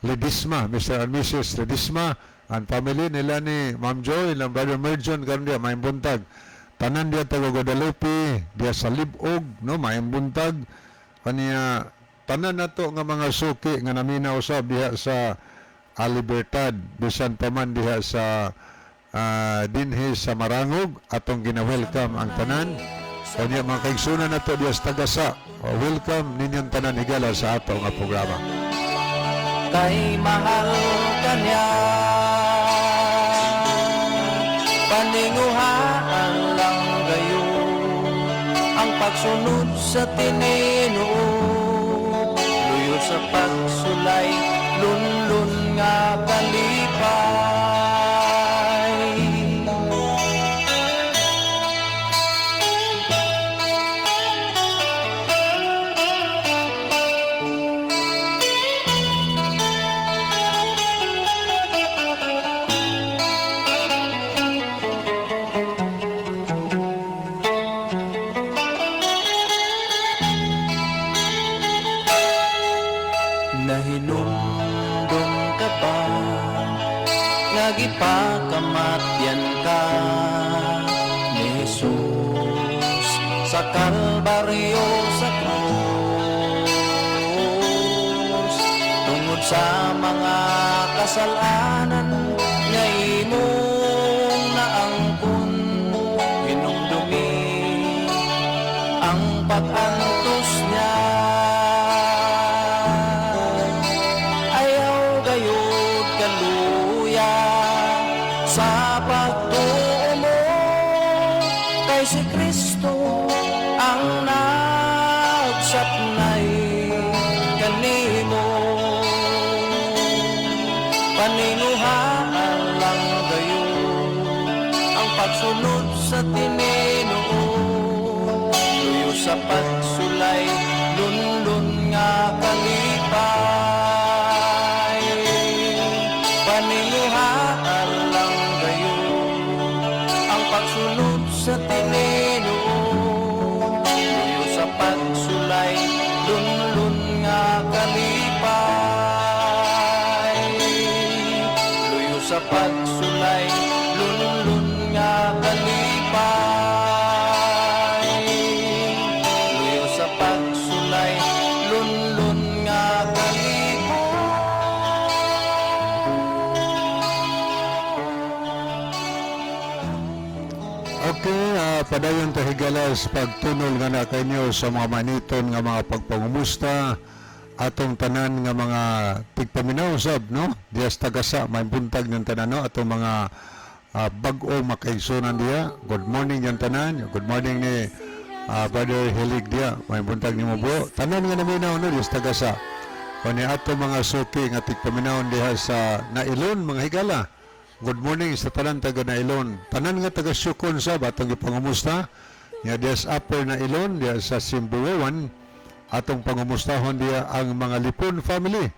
Ledisma, Mr. and Mrs. Ledisma, ang family nila ni Ma'am Joy, ilang Brother Merjon karon diya maayong buntag. Tanan diya taga Guadalupe, diya sa Libog, no, maayong buntag. Kaniya tanan nato nga mga suki nga naminaw usab diha sa Libertad, bisan pa man diha sa dinhi sa Marangog, atong gina-welcome ang tanan. Kanya mga kaigsunan nato diha sa Tagasa, oh, welcome ninyong tanan higala sa ato nga programa. Kay mahal ka niya, paninguhaan lang gayon ang pagsunod sa tinuod, luyo sa pagsulay, lunlun nga kalipay. Nahinumdum ka ba nga gipakamatyan ka ni Jesus sa Kalbaryo, sa krus, tungod sa mga kasalanan nga imong naangkon? Hinumdumi ang pag-antos niya. Ayaw gayud kaluya sa pagtuo mo, kay si Kristo ang nagsapnay kanimo. Paninguhaan lang gayon ang pagsunod sa tinuod, luyo sa pagsulay, lunlun nga kalipay. Paninguhaan lang gayon ang pagsunod sa tinuod, luyo sa pagsulay, lunlun nga kalipay. Luyo sa pagsulay, lunlun nga kalipay. Luyo sa pagsulay, lunlun nga kalipay. Okay, padayon ta higala sa pagtunol nga na kanyo sa mga maniton nga mga pagpangumusta atong tanan nga mga tigpaminaw sab, no, dias Tagasa, may buntag ng tanan, no, atong mga bag-o makaigsunan diya, good morning yang tanan. Good morning ni Brother Helig diya, may buntag nimo, bro. Tanan nga naminaw, no, dias Tagasa. Kani ato mga suki nga tigpaminaw diha sa Nailon, mga higala. Good morning sa tanan taga Nailon. Tanan nga taga Siocon sa atong gipangumusta. Nya diya sa Upper Nailon, diya sa Simbuwawan, atong pangumustahon diya ang mga Lipon family.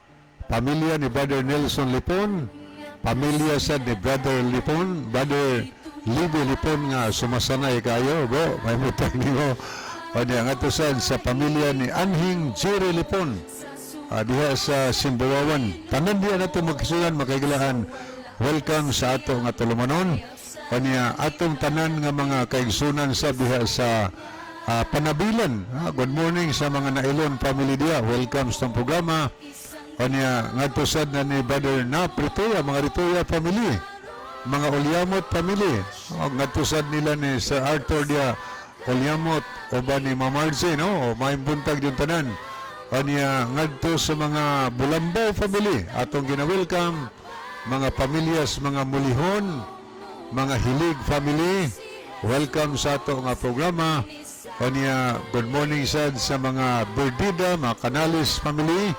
Pamilya ni Brother Nelson Lipon, pamilya sa ni Brother Lipon, Brother Libby Lipon nga sumasanay kayo, bro, may mutag nimo. O niya, nga to sad sa pamilya ni Anhing Jerry Lipon, diha sa Simbuwawan. Tanan diha nato magkisulan, makaigilaan. Welcome sa ato nga tulumanon. O niya, atong tanan nga mga kaigsunan sa diha sa Panabilan. Good morning sa mga Nailon family diha. Welcome sa programa. O niya, ngadto sad na ni Brother na Pretoria, mga Ritoya family, mga Olyamot family. O, ngadto sad nila ni Sir Arthur diha Olyamot o ba ni Mamarze, no? O maayong buntag yung tanan. O niya, ngadto sa mga Bulambaw family, atong gina-welcome, mga pamilyas, mga Mulihon, mga Hilig family, welcome sa ato nga programa. O niya, good morning sad sa mga Berdida, mga Canales family.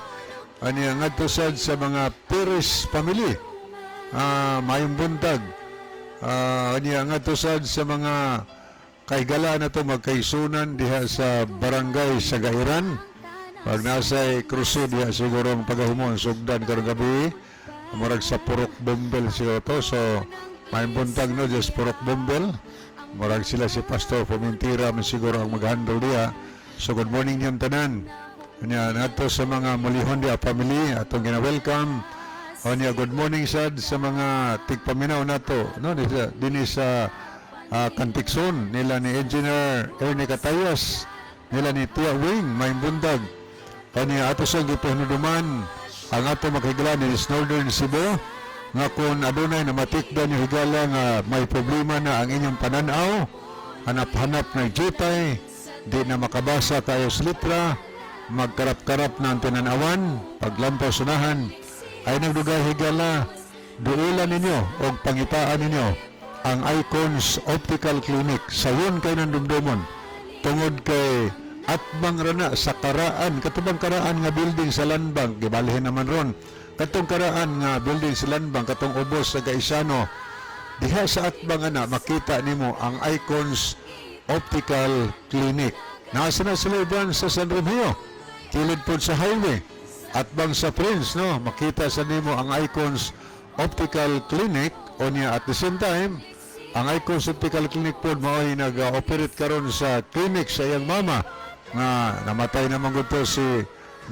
O niya, ngadto sad sa mga Perez family. Mayong buntag. Niya, ngadto sad sa mga kaigala na to magkaisunan diha sa barangay sa Gairan. Pag nasa krusod diha siguro ang pagahumon, sugdan karong gabi, murag sa Purok Bombel siguro to. So, mayong buntag, no, just Purok Bombel. Murag sila si Pastor Pumentira man siguro ang mag-handle diha. So, good morning niyang tanan. Nya, nato sa mga Mulihon diha family, atong gina-welcome. O niya, good morning sad sa mga tigpaminaw nato, no, dinhi sa Kantikson, nila ni Engineer Ernie Catayas, nila ni Tia Wing, may buntag. Kani ato sa gipahinuduman ang ato makigala ni Northern Cebu nga kung adunay na matikdan yung higala nga may problema na ang inyong pananaw, hanap-hanap na jutay, di na makabasa tayo sa litra, magkarap-karap na ang tinanawan, paglampaw sunahan, ay nagdugay higala, duulan ninyo o pangitaan ninyo ang Icons Optical Clinic. Sayon kay nang dumdumon tungod kay atbang rana sa Karaan, katubang Karaan nga building sa Landbank, gibalhin naman ron katong Karaan nga building sa Landbank, katong ubos sa Gaisano, diha sa atbang ana makita nimo ang Icons Optical Clinic. Nasa na sila branch sa San Romeo, kilid po sa highway, atbang sa Prince, no, makita sa nimo ang Icons Optical Clinic. O niya, at the same time, ang Icons Optical Clinic po mao'y nag-operate karon sa clinic sa iyang mama nga namatay naman gud si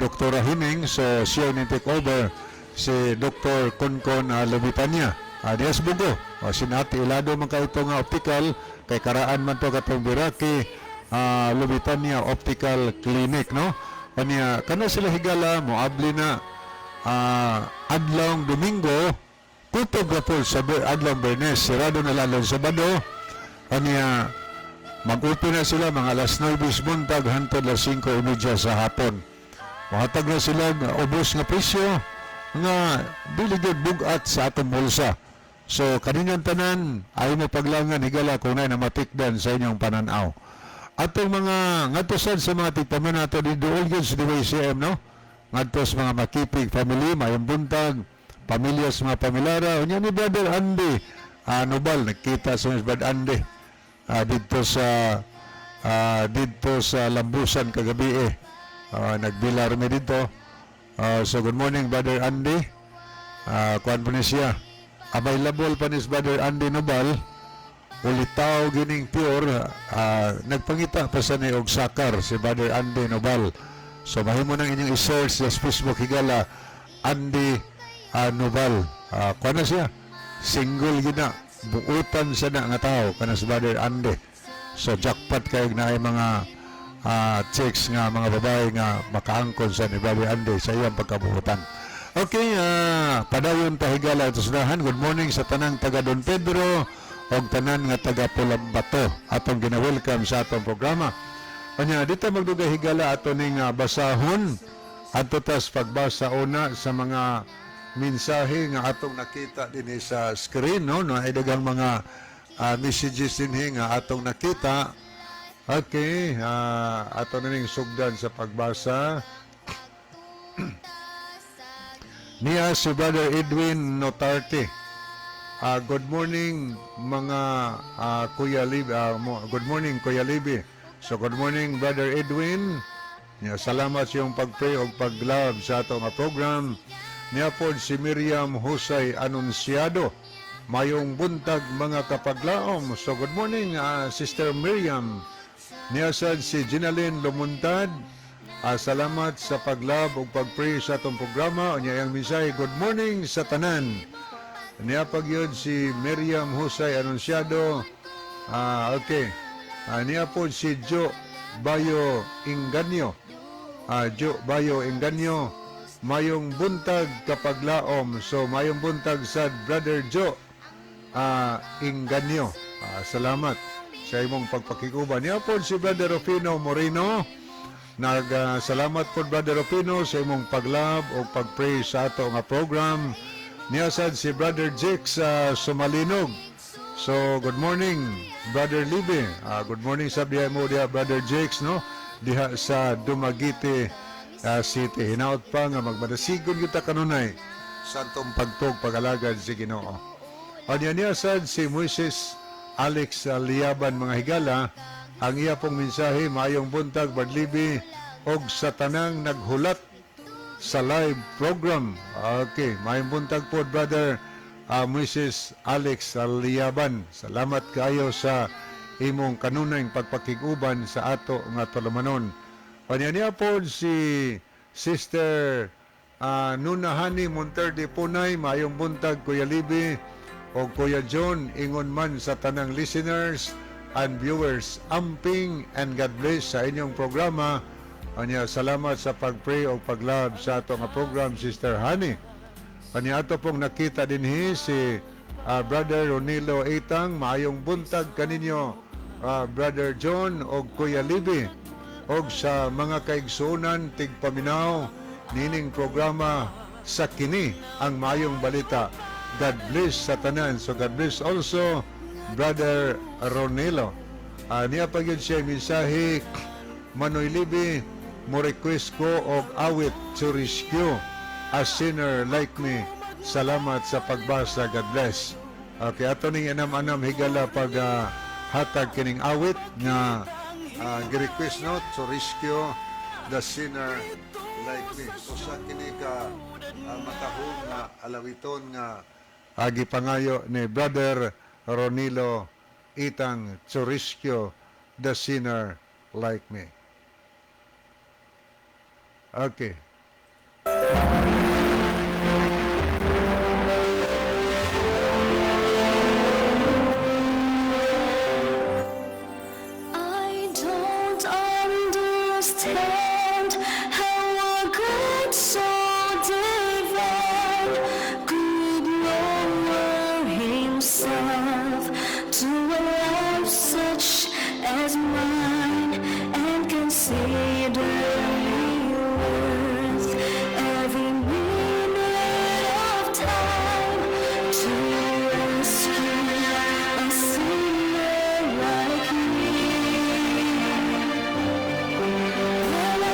Dr. Hining, so siya ni take over si Dr. Konkon Lubitania. Dias Bugo. O, sinati ilado man kay ito nga optical kay Karaan man to katong Biraki Lubitania Optical Clinic, no? Kanya kana sila higala moabli na adlong Domingo, kutob ra po sa adlong Bernes, sirado na lalong Sabado. Kanya mag-open na sila mga alas 9 buntag hantod alas 5:30 sa hapon. Mohatag na sila nga ubos nga presyo nga dili gyud bugat sa atong bulsa. So kaninyong tanan ay mo paglangan higala kung nay namatikdan sa inyong pananaw. Atong mga ngadto sad sa mga tigpaman nato di duol gyud sa DYCM, no? Ngadto sa mga Makipig family, mayong buntag, pamilya sa mga pamilara, unya ni Brother Andy Nobal, nagkita sa mga Brother Andy didto sa Lambusan kagabi eh. Nagbilar mi dito. So good morning, Brother Andy. Kuan po ni siya. Available pa ni Brother Andy Nobal. Ulitaw gining pure, nagpangita pa sa ni og sakar si Brother Andy Nobal. So mahimo nang inyong i-search sa Facebook higala, Andy Nobal. Kuan na siya. Single gina. Buutan sa na nga tao kana si Brother Andy. So jackpot kayo na ay mga chicks nga mga babae nga makaangkon sa ni Brother Andy sa iyang pagkabuutan. Okay, padayon ta higala ito sudahan. Good morning sa tanang taga Don Pedro og tanan nga taga Pulambato. Atong gina-welcome sa atong programa. Kanya dito magdugay higala ato ning basahon ato tas pagbasa una sa mga mensahe nga atong nakita dinhi sa screen, no, ay daghang mga messages dinhi nga atong nakita. Okay, ato na ning sugdan sa pagbasa. Niya si Brother Edwin Notarte. Good morning, mga Kuya Libi. Good morning, Kuya Libi. So good morning, Brother Edwin. Ya, salamat sa iyong pag-pray o pag-love sa ato nga program. Niya pod si Miriam Husay Anunciado. Mayong buntag, mga kapaglaom. So good morning, Sister Miriam. Niya sad si Ginalyn Lumuntad. Salamat sa pag-love ug pag-pray sa atong programa. Unya iyang mensahe, good morning sa tanan. Niya pagyud si Miriam Husay Anunciado. Okay. Niya po si Joe Bayo Inganyo. Joe Bayo Inganyo. Mayong buntag, kapaglaom. So mayong buntag sa Brother Joe Inganyo. Salamat sa imong pagpakikuban. Niya po si Brother Rufino Moreno. Nag salamat po, Brother Rufino, sa imong pag-love o pag-pray sa ato nga program. Niya sad si Brother Jake sa Sumalinog. So good morning, Brother Libe. Good morning sa diha mo diha, Brother Jakes, no? Diha sa Dumaguete City. Hinaot pa nga magmadasigon kita kanunay sa atong pagtug pag-alagad sa Ginoo. O niya niya sad si Moises Alex Liaban, mga higala, ang iya pong mensahe, maayong buntag, Brad Libi, og sa tanang naghulat sa live program. Okay, maayong buntag po, Brother Moises Alex Liaban. Salamat kayo sa imong kanunay pagpakiguban sa ato nga tulumanon. Kanya niya po si Sister Nuna Hani Monterde Punay, maayong buntag, Kuya Libi o Kuya John, ingon man sa tanang listeners and viewers. Amping and God bless sa inyong programa. Anya, salamat sa pag-pray o pag-love sa ato nga program, Sister Hani. Kanya ato pong nakita dinhi si Brother Ronilo Itang, maayong buntag kaninyo, Brother John o Kuya Libi og sa mga kaigsuonan tigpaminaw nining programa sa kini ang maayong balita. God bless sa tanan. So God bless also, Brother Ronilo. Niya pa gyud siya mensahe, Manoy Libi, mo request ko og awit "To Rescue a Sinner Like Me". Salamat sa pagbasa. God bless. Okay, ato ning anam-anam, higala, pag hatag kining awit nga gi-request, no, "To Rescue the Sinner Like Me". Usa kini ka matahong nga alawiton nga gipangayo ni Brother Ronilo Itang, "To Rescue the Sinner Like Me". Okay. I don't understand how a God so divine could lower himself to a life such as mine and consider me worth every minute of time to rescue a sinner like me. When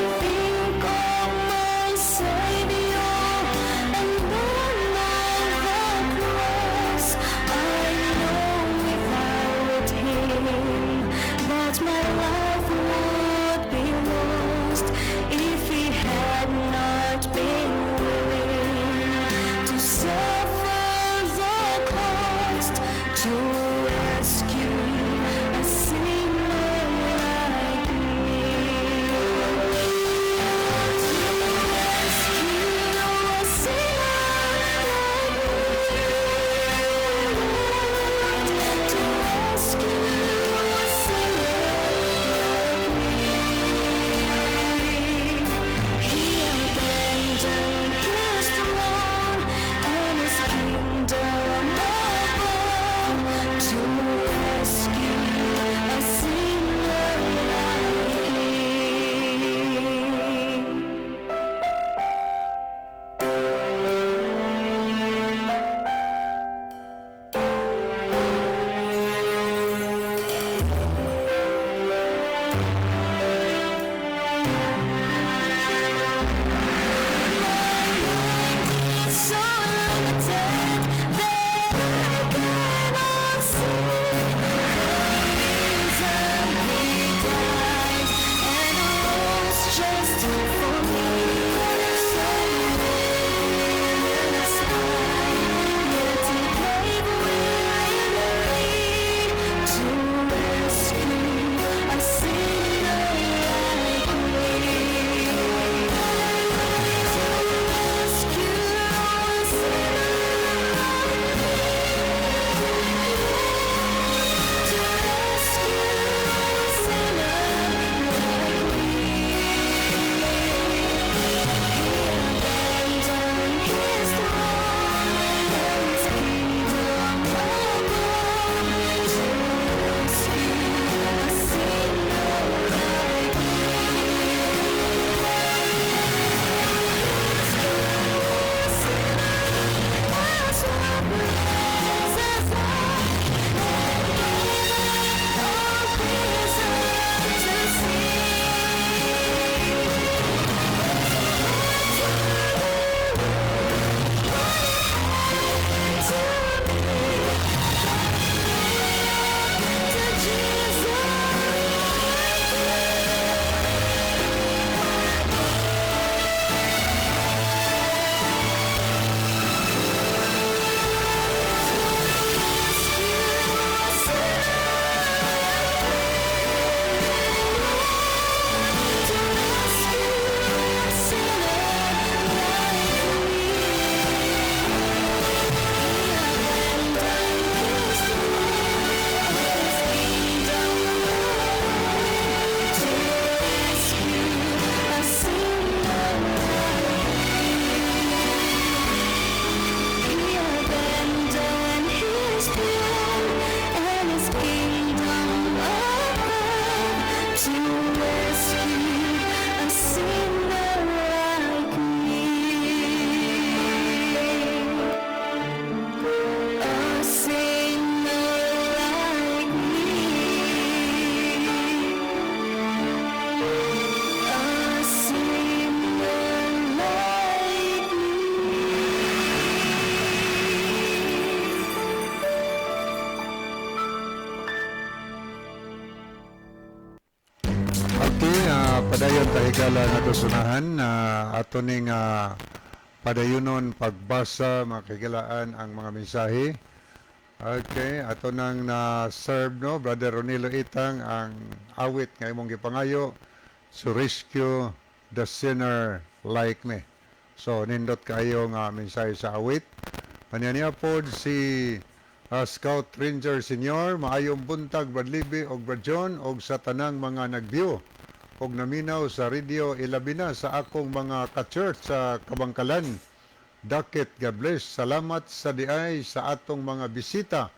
Padayon ta, higala, nga sunahan na ato ning padayunon pagbasa, mga kahigalaan, ang mga mensahe. Okay, ato nang na-serve, no, Brother Ronilo Itang, ang awit nga imong gipangayo, "To Rescue the Sinner Like Me." So nindot kaayo nga mensahe sa awit. Kanya niya pod si Scout Ranger Senior, "Maayong buntag, Brad Libby og Brad John og sa tanang mga nag-view og naminaw sa radio, ilabi na sa akong mga ka-church sa Kabangkalan. Dakit, God bless. Salamat sa diay sa atong mga bisita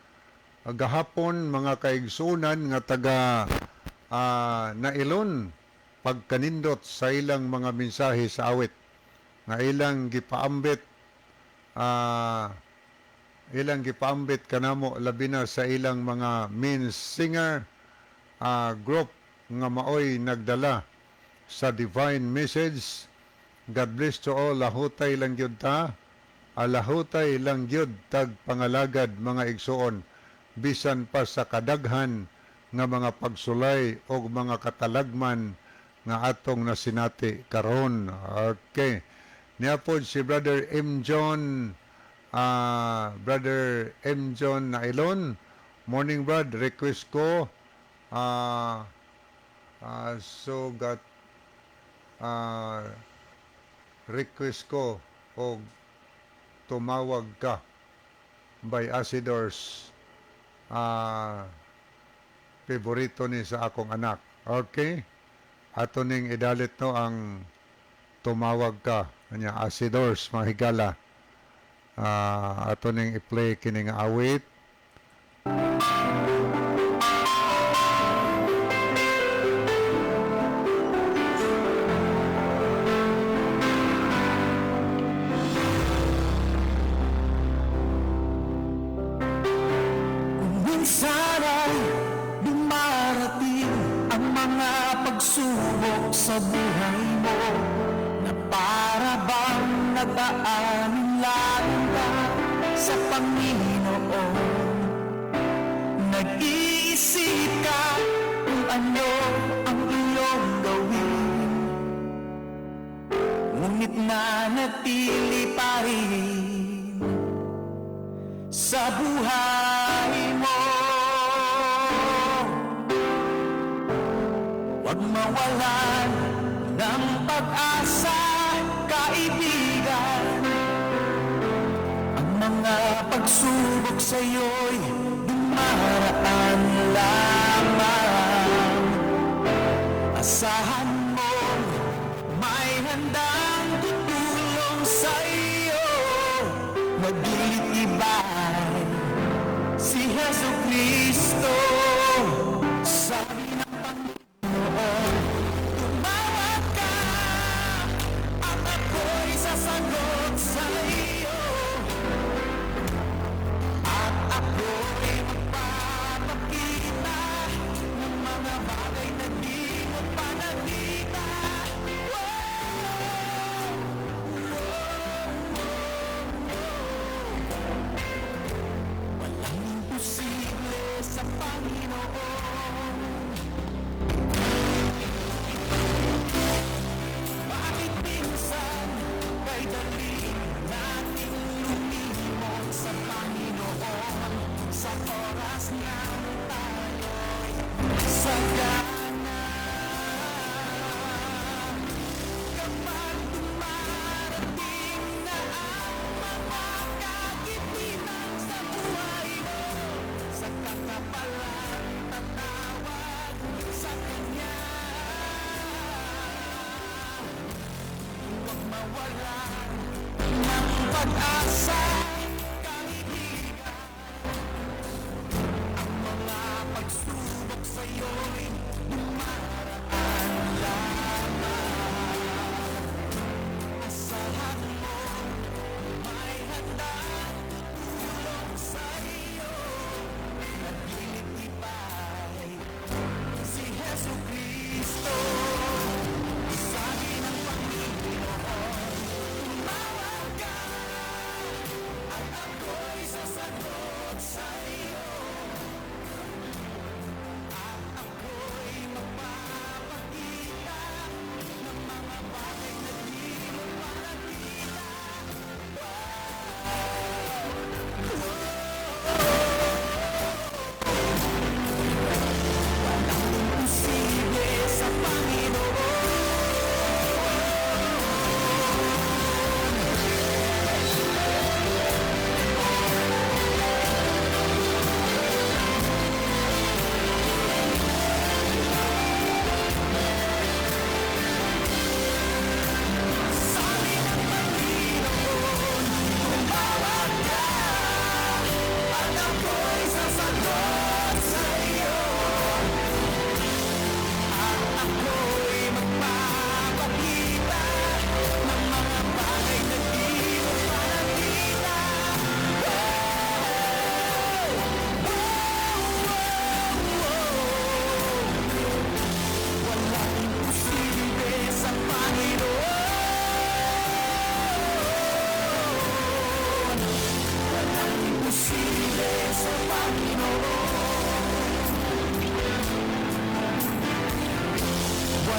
gahapon, mga kaigsunan nga taga Nailon, pagkanindot sa ilang mga mensahe sa awit nga ilang gipaambit kanamo, labi na sa ilang mga main singer group nga maoy nagdala sa divine message. God bless to all. Lahutay lang gyud ta. Alahutay lang gyud tag pangalagad, mga igsuon, bisan pa sa kadaghan nga mga pagsulay o mga katalagman nga atong nasinati karon." Okay. Niya pod si Brother M. John, Brother M. John Nailon. "Morning, Brad, request ko so got request ko og 'Tumawag Ka' by Acidors. Favorito ni sa akong anak." Okay? Ato ning idalit, no, ang 'Tumawag Ka'. Kanya Acidors, mga higala. Ato ning i-play kini nga awit. Kung minsan ay dumarating ang mga pagsubok sa buhay mo na para bang nag-aalinlangan ka sa Panginoon, nag-iisip ka kung ano ang iyong gawin, ngunit nanatili pa rin sa buhay mo. Huwag mawalan ng pag-asa, kaibigan. Ang mga pagsubok sa'yo'y dumaraan lamang. Asahan mo may handang tutulong sa'yo. Magtitibay si Hesu Kristo. Sabi ng Panginoon, "Tumawag ka at ako'y sasagot sa iyo. At ako'y magpapakita ng mga bagay na di mo pa nakita." Whoa. Walang imposible sa Panginoon. Bakit minsan kay dali nating lumimot sa Panginoon sa oras na tayo'y sagana? Kapag dumarating na ang mga kagipitan sa buhay mo, saka ka palang tatawag sa Kanya. Huwag mawalan ng pag-asa, kaibigan. Ang mga pagsubok sa'yo'y dumaraan lamang. Asahan mo may handang tutulong sa'yo. Nagtitibay si Hesu Kristo. Sabi ng Panginoon, "Tumawag ka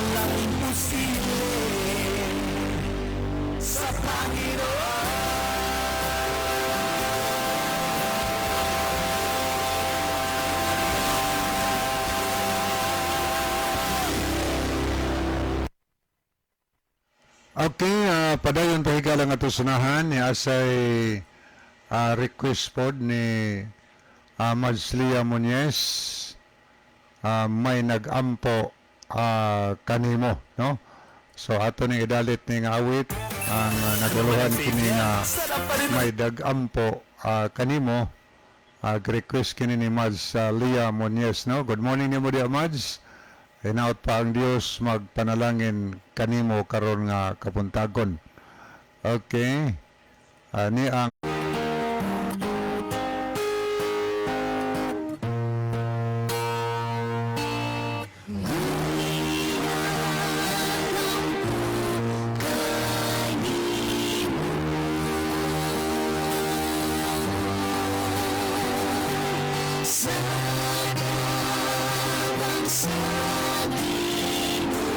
Walang imposible sa Panginoon. Okay, padayon pa higala nga ato sunahan ni asay request pod ni Madslia Muñez, "May Nagampo Kanimo," no? So ato ning idalit ni nga awit ang naguluhan kini nga Sarap pa rin. "May Dagampo Kanimo." Request kini ni Mads Lia Muñez, no? Good morning nimo diya, Mads. Hinaot pa ang Dios magpanalangin kanimo karon nga kabuntagon. Okay. Ni ang Sa tabang sa Ginoo,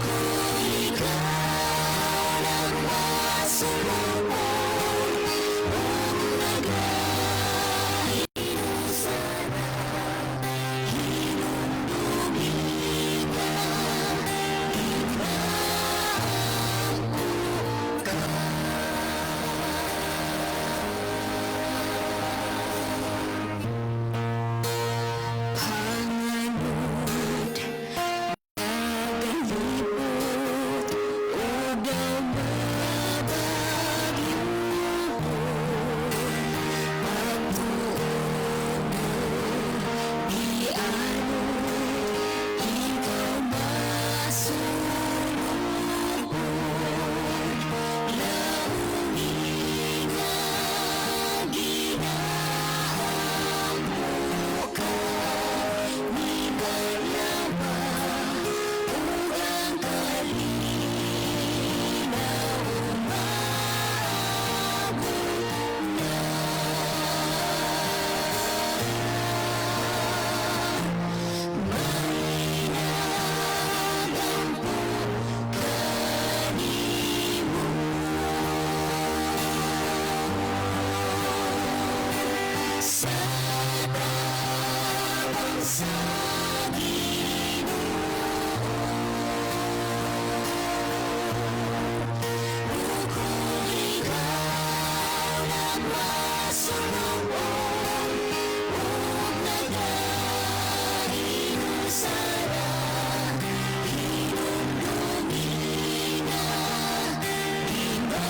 kung ikaw nagmasulubong ug nagahinusara, hinumdumi ka, ikaw ka. Panganod, nagalipot, ug mabagyuhon, pagtuo mo, gianod, ikaw masulubon, laumi nga ginaamo ka, mikalaba ug ang kalinaw maabot na. May nagampo kanimo sa tabang sa Ginoo, ug kung ikaw nagmasulubong ug nagahinusara, hinumdumi nga ginaampo ka.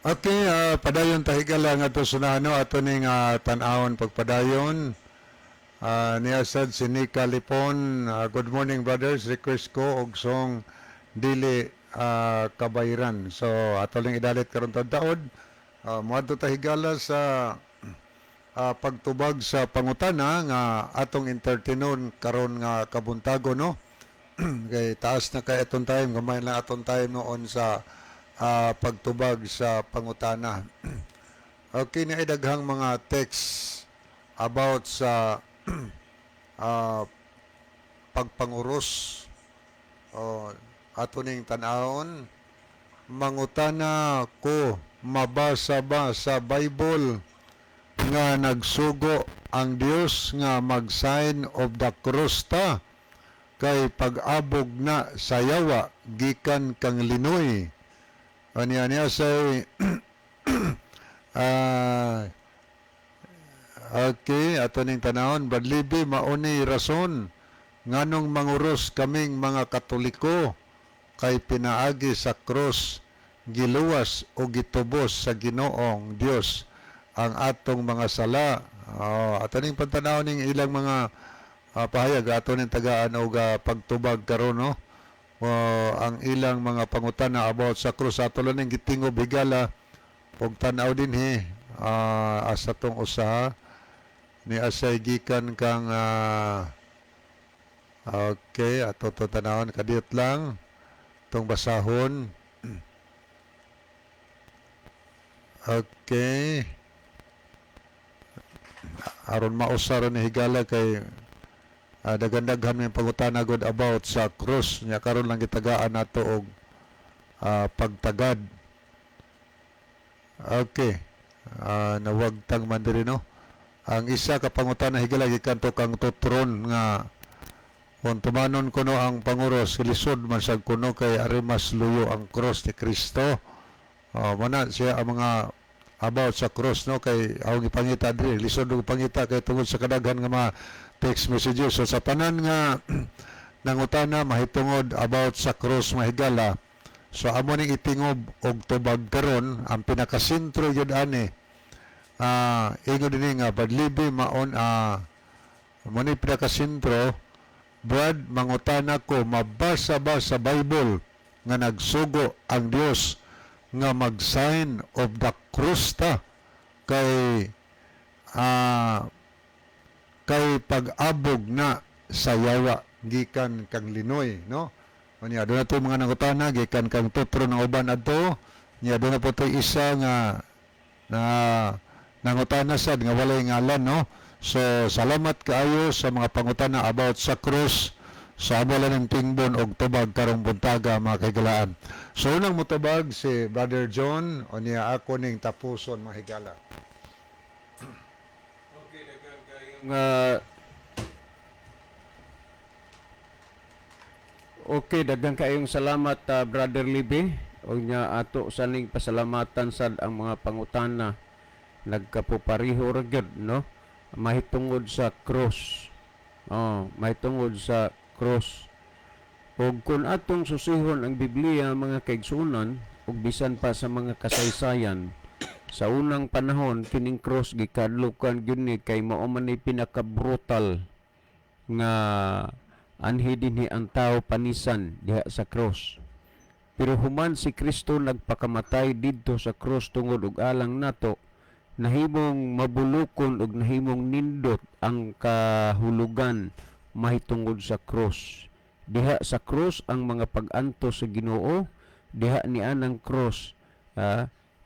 Okay, padayon ta, higala, ngadto sa ano ato ning tan-awon pagpadayon. Niya sad si Nika Lipon, "Good morning, brothers, request ko og song Dili Kabayran." So ato lang idalit karon taod. Moadto ta, higala, sa pagtubag sa pangutana nga atong entertainon karon nga kabuntago, no? Kay taas na kay atong time, gamay lang atong time noon sa pagtubag sa pangutana. Okay, na daghang mga text about sa pagpanguros. O, ato ning tan-awon. "Mangutana ko, mabasa ba sa Bible nga nagsugo ang Dios nga mag-sign of the cross ta kay pag-abog na sa yawa gikan kang Linoy?" Aniya niya say okay, ato ning tanawon. "Badlibi, mauni rason nganong manguros kaming mga Katoliko kay pinaagi sa cross giluwas o gitubos sa Ginoong Dios ang atong mga sala." Oh, ato ning pantanaw ning ilang mga pahayag, ato ning tagaan og pagtubag karon, no? Oh, ang ilang mga pangutana about sa cross ato lang ning gitingob, higala, og tan-aw dinhi asa tong usaha ni asay gikan kang okay, ato to tanawon, kadiyot lang tong basahon. Okay, aron mausa ra ni, higala, kay daghan-daghan may pangutana gud about sa cross nya karon lang gitagaan nato og pagtagad. Okay, nawagtang man diri, no? Ang isa ka pangutana, higala, gikan to kang Totron nga kung tumanon kuno ang panguros, lisod man sad kuno kay ari mas luyo ang cross ni Kristo. Oh, mana siya ang mga about sa cross, no? Kay ako gipangita diri, lisod og pangita kay tungod sa kadaghan nga mga text messages. So sa tanan nga nangutana mahitungod about sa cross, mahigala, so amo ning itingob og tubag karon ang pinakasentro gyud ani. Ingon dinhi nga badlibi maon mo ni pinakasentro. "Brad, mangutana ko, mabasa ba sa Bible nga nagsugo ang Dios nga mag-sign of the cross ta kay pag-abog na sa yawa gikan kang Linoy?" No, unya doon na to mga nangutana gikan kang Totro ng uban adto nya. Doon na po to isa nga na nangutana sad nga walay ngalan, no? So salamat kaayo sa mga pangutana about sa cross sa amo lang ng tingbon og tubag karong buntaga, mga kahigalaan. So unang motubag si Brother John, unya ako ning tapuson, mga higala. Okay, daghan kayong okay, daghan kayong salamat, Brother Libe. Unya ato saning pasalamatan sad ang mga pangutana, nagkapupariho ra gyud, no? Mahitungod sa cross. Oh, mahitungod sa cross. Ug kung atong susihon ang Biblia, mga kaigsunan, ug bisan pa sa mga kasaysayan, sa unang panahon kining cross gikadlukan gyud ni kay mao man ni pinaka-brutal nga anhi dinhi ang tao panisan diha sa cross. Pero human si Kristo nagpakamatay didto sa cross tungod og alang nato, nahimong mabulukon ug nahimong nindot ang kahulugan mahitungod sa cross. Diha sa cross ang mga pag-antos sa Ginoo, diha ni anang cross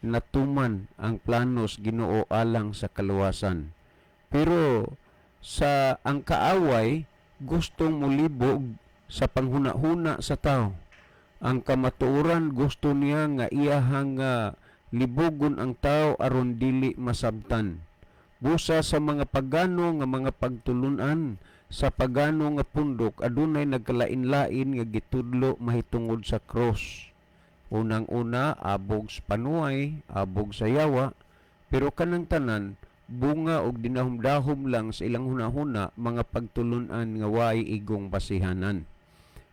natuman ang planos Ginoo alang sa kaluwasan. Pero sa ang kaaway gustong mulibog sa panghuna-huna sa tao. Ang kamatuoran gusto niya nga iyahang libugon ang tao aron dili masabtan. Busa sa mga pagano nga mga pagtulunan, sa pagano nga pundok, adunay nagkalain-lain nga gitudlo mahitungod sa cross. Unang-una, abog sa panuay, abog sa yawa, pero kanang tanan bunga og dinahom-dahom lang sa ilang hunahuna, mga pagtulunan nga way igong basihanan.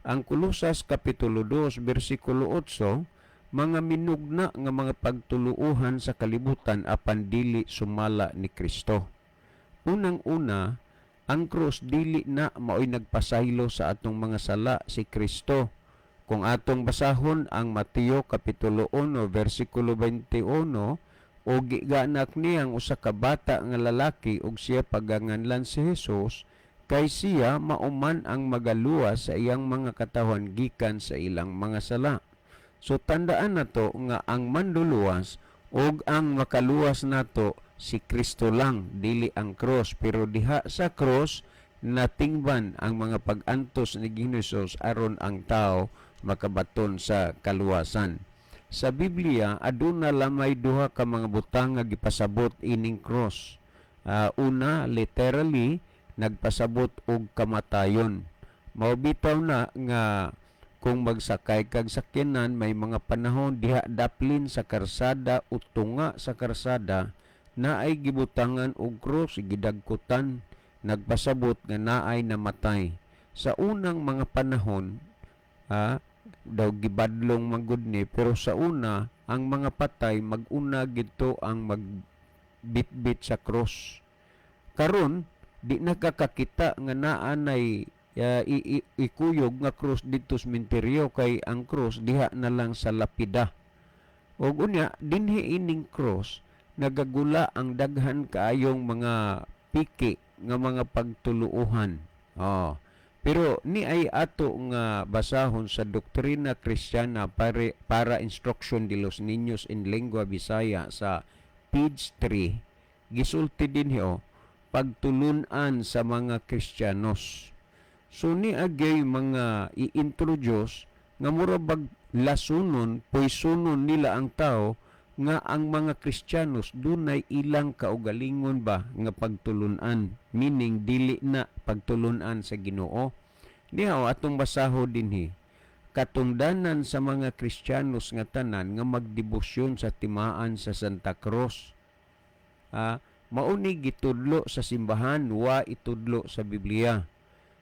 Ang Kolosas Kapitulo 2 bersikulo 8 Mga minugna nga mga pagtuluohan sa kalibutan apan dili sumala ni Kristo. Unang-una, ang krus dili na maoy nagpasaylo sa atong mga sala, si Kristo. Kung atong basahon ang Mateo kapitulo 1 versikulo 21, o giganak niyang usa ka bata nga lalaki ug siya paganganlan si Jesus, kay siya mauman ang magaluwas sa iyang mga katawhan gikan sa ilang mga sala. So tandaan nato nga ang manluluwas ug ang makaluwas nato si Kristo lang, dili ang cross. Pero diha sa cross natingban ang mga pag-antos ni Ginoong Hesus aron ang tao makabaton sa kaluwasan. Sa Biblia aduna lamay duha ka mga butang nga gipasabot ining cross. Una, literally nagpasabot og kamatayon. Mao bitaw na nga kung magsakay kag sakyanan, may mga panahon diha daplin sa karsada o tunga sa karsada naay gibutangan og cross, gidagkutan, nagpasabot nga naay namatay. Sa unang mga panahon, daw gibadlong man gud ni, pero sa una ang mga patay mag-una gito ang magbitbit sa cross. Karon di nakakakita nga naa nay ikuyog nga cross didto sa sementeryo, kay ang cross diha na lang sa lapida. Og unya dinhi ining cross nagagula ang daghan kaayong mga piki nga mga pagtuluohan. Oh. Pero ni ay ato nga basahon sa Doctrina Cristiana para Instrucción de los Niños en Lengua Bisaya sa page 3, gisulti dinhi oh, pagtulunan sa mga Kristiyanos. So ni agay mga i-introduce nga mura bag lasunon, poisonon nila ang tao nga ang mga Kristiyanos dunay ilang kaugalingon ba nga pagtulunan, meaning dili na pagtulunan sa Ginoo. Niya atong basaho dinhi, katungdanan sa mga Kristiyanos nga tanan nga magdebosyon sa timaan sa Santa Cruz. Mao ni gitudlo sa simbahan, wa itudlo sa Biblia.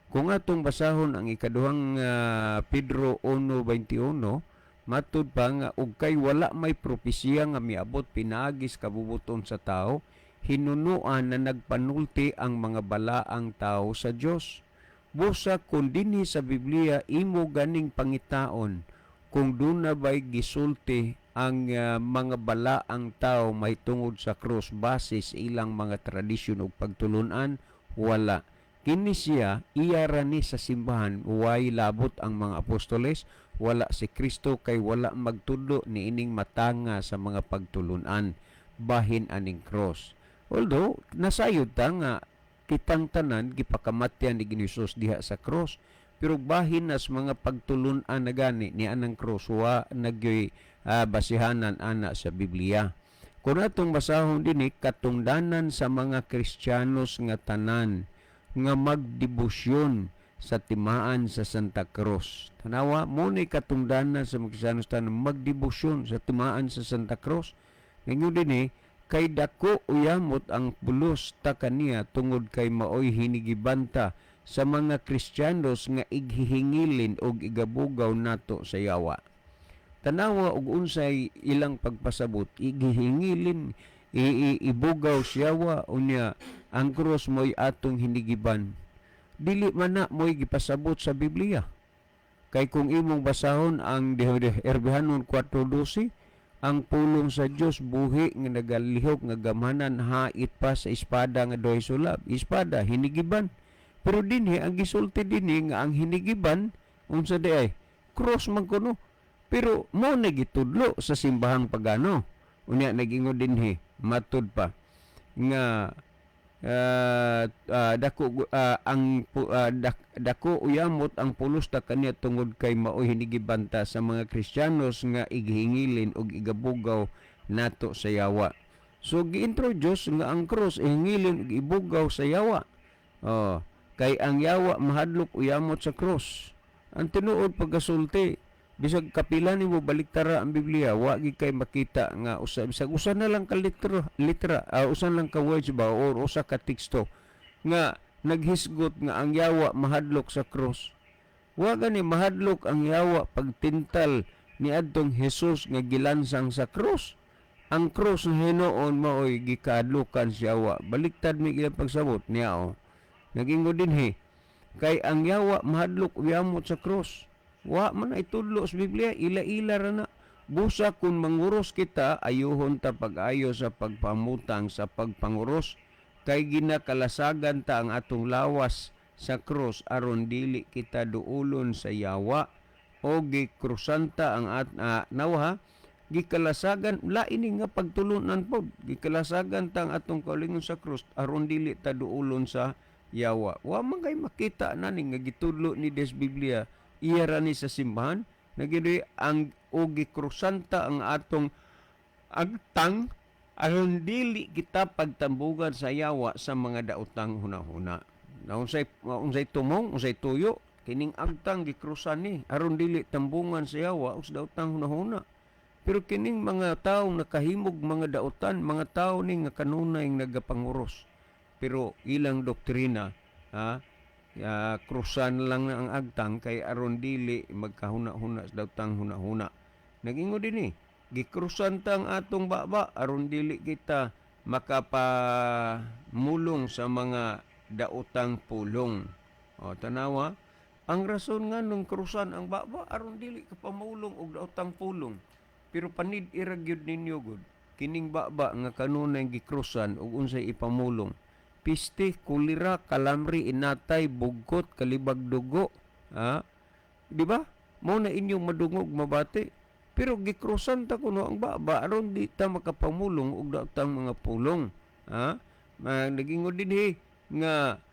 Kung atong basahon ang ikaduhang Pedro 1:21, matud pa nga og kay wala may propesiya nga miabot pinaagis kabubuton sa tao, hinunuan na nagpanulti ang mga balaang tao sa Dios. Busa kung dinhi sa Biblia imo ganing pangitaon kung duna bay gisulti ang mga balaang tao mahitungod sa krus base sa ilang mga tradisyon ug pagtulunan, wala. Kini siya iya ra ni sa simbahan, way labot ang mga apostoles, wala si Kristo, kay wala magtudlo niining matanga sa mga pagtulunan bahin aning cross. Although nasayod ta nga kitang tanan gipakamatyan ni Hesus diha sa cross, pero bahin nas mga pagtulunan na gani ni anang cross, wa nagyoy basihanan ana sa Biblia. Kung atong basahon dinhi, katungdanan sa mga Kristiyanos nga tanan nga magdebosyon sa timaan sa Santa Cruz. Tanawa, mo ni katungdanan sa mga Kristiyanos tanan magdebosyon sa timaan sa Santa Cruz. Ngayon dinhi, kay dako uyamot ang pulos ta kaniya tungod kay maoy hinigibanta sa mga Kristiyanos nga ighihingilin og igabugaw nato sa yawa. Tanawa og unsay ilang pagpasabot, ighihingilin, ibugaw siyawa, unya ang krus mo'y atong hinigiban. Dili man na mo'y gipasabot sa Biblia. Kay kung imong basahon ang Herbihanon 4:12, ang pulong sa Dios buhi nga nagalihok nga gamhanan, hait pa sa espada nga duhay sulab. Espada hinigiban. Pero dinhi ang gisulti dinhi nga ang hinigiban unsa di ay cross man kuno. Pero mo na gitudlo sa simbahang pagano. Unya nagingon dinhi matud pa nga dako ang dako uyamot ang pulos ta kaniya tungod kay maoy hinigibanta sa mga Kristiyanos nga ighingilin og igabugaw nato sa yawa. So gi-introduce nga ang cross ihingilin ug ibugaw sa yawa. Oh, kay ang yawa mahadlok uyamot sa cross. Ang tinuod pagkasulti, bisag kapila nimo baliktara ang Biblia, wa gid kay makita nga usa, bisag usa na lang ka litra, litra usa lang ka words ba or usa ka teksto nga naghisgot nga ang yawa mahadlok sa cross. Wa gani mahadlok ang yawa pagtintal niadtong Hesus nga gilansang sa krus. Ang krus nga hinuon maoy gikahadlukan sa yawa. Baliktad mi ilang pagsabot niya o. Nagingon dinhi kay ang yawa mahadlok uyamot sa krus. Wa man ay tudlo sa Biblia, ila-ila ra na. Busa kung manguros kita, ayuhon ta pag-ayo sa pagpamutang sa pagpanguros, kay ginakalasagan ta ang atong lawas sa krus aron dili kita duulon sa yawa, o gikrusan ta ang at nawa ha, gikalasagan lain ni nga pagtulunan pod, gikalasagan ta ang atong kaugalingon sa krus aron dili ta duulon sa yawa. Wa man kay makita na ni nga gitudlo ni des Biblia, iya ra ni sa simbahan. Naginoy ang o gikrusan ta ang atong agtang aron dili kita pagtambugan sa yawa sa mga daotang hunahuna. Na unsay unsay tumong, unsay tuyo kining agtang gikrusan ni aron dili tambungan sa yawa us daotang hunahuna. Pero kining mga taong nakahimog mga daotan, mga tao ni nga kanunay nagapanguros. Pero ilang doktrina, ha, krusan lang na ang agtang kay aron dili magkahuna-huna sa daotang hunahuna. Nagingon din gikrusan ta ang atong baba aron dili kita makapamulong sa mga daotang pulong. O tanawa, ang rason nga nung krusan ang baba aron dili ka pamulong og daotang pulong. Pero panid ira gyud ninyo gud kining baba nga kanunay gikrusan ug unsay ipamulong. Piste, kulira, kalamri, inatay, bugkot, kalibag dugo. Ha? Di ba? Mao na inyong madungog mabati. Pero gikrusan ta kuno ang baba aron di ta makapamulong og daotang mga pulong. Ha? Nagingon dinhi nga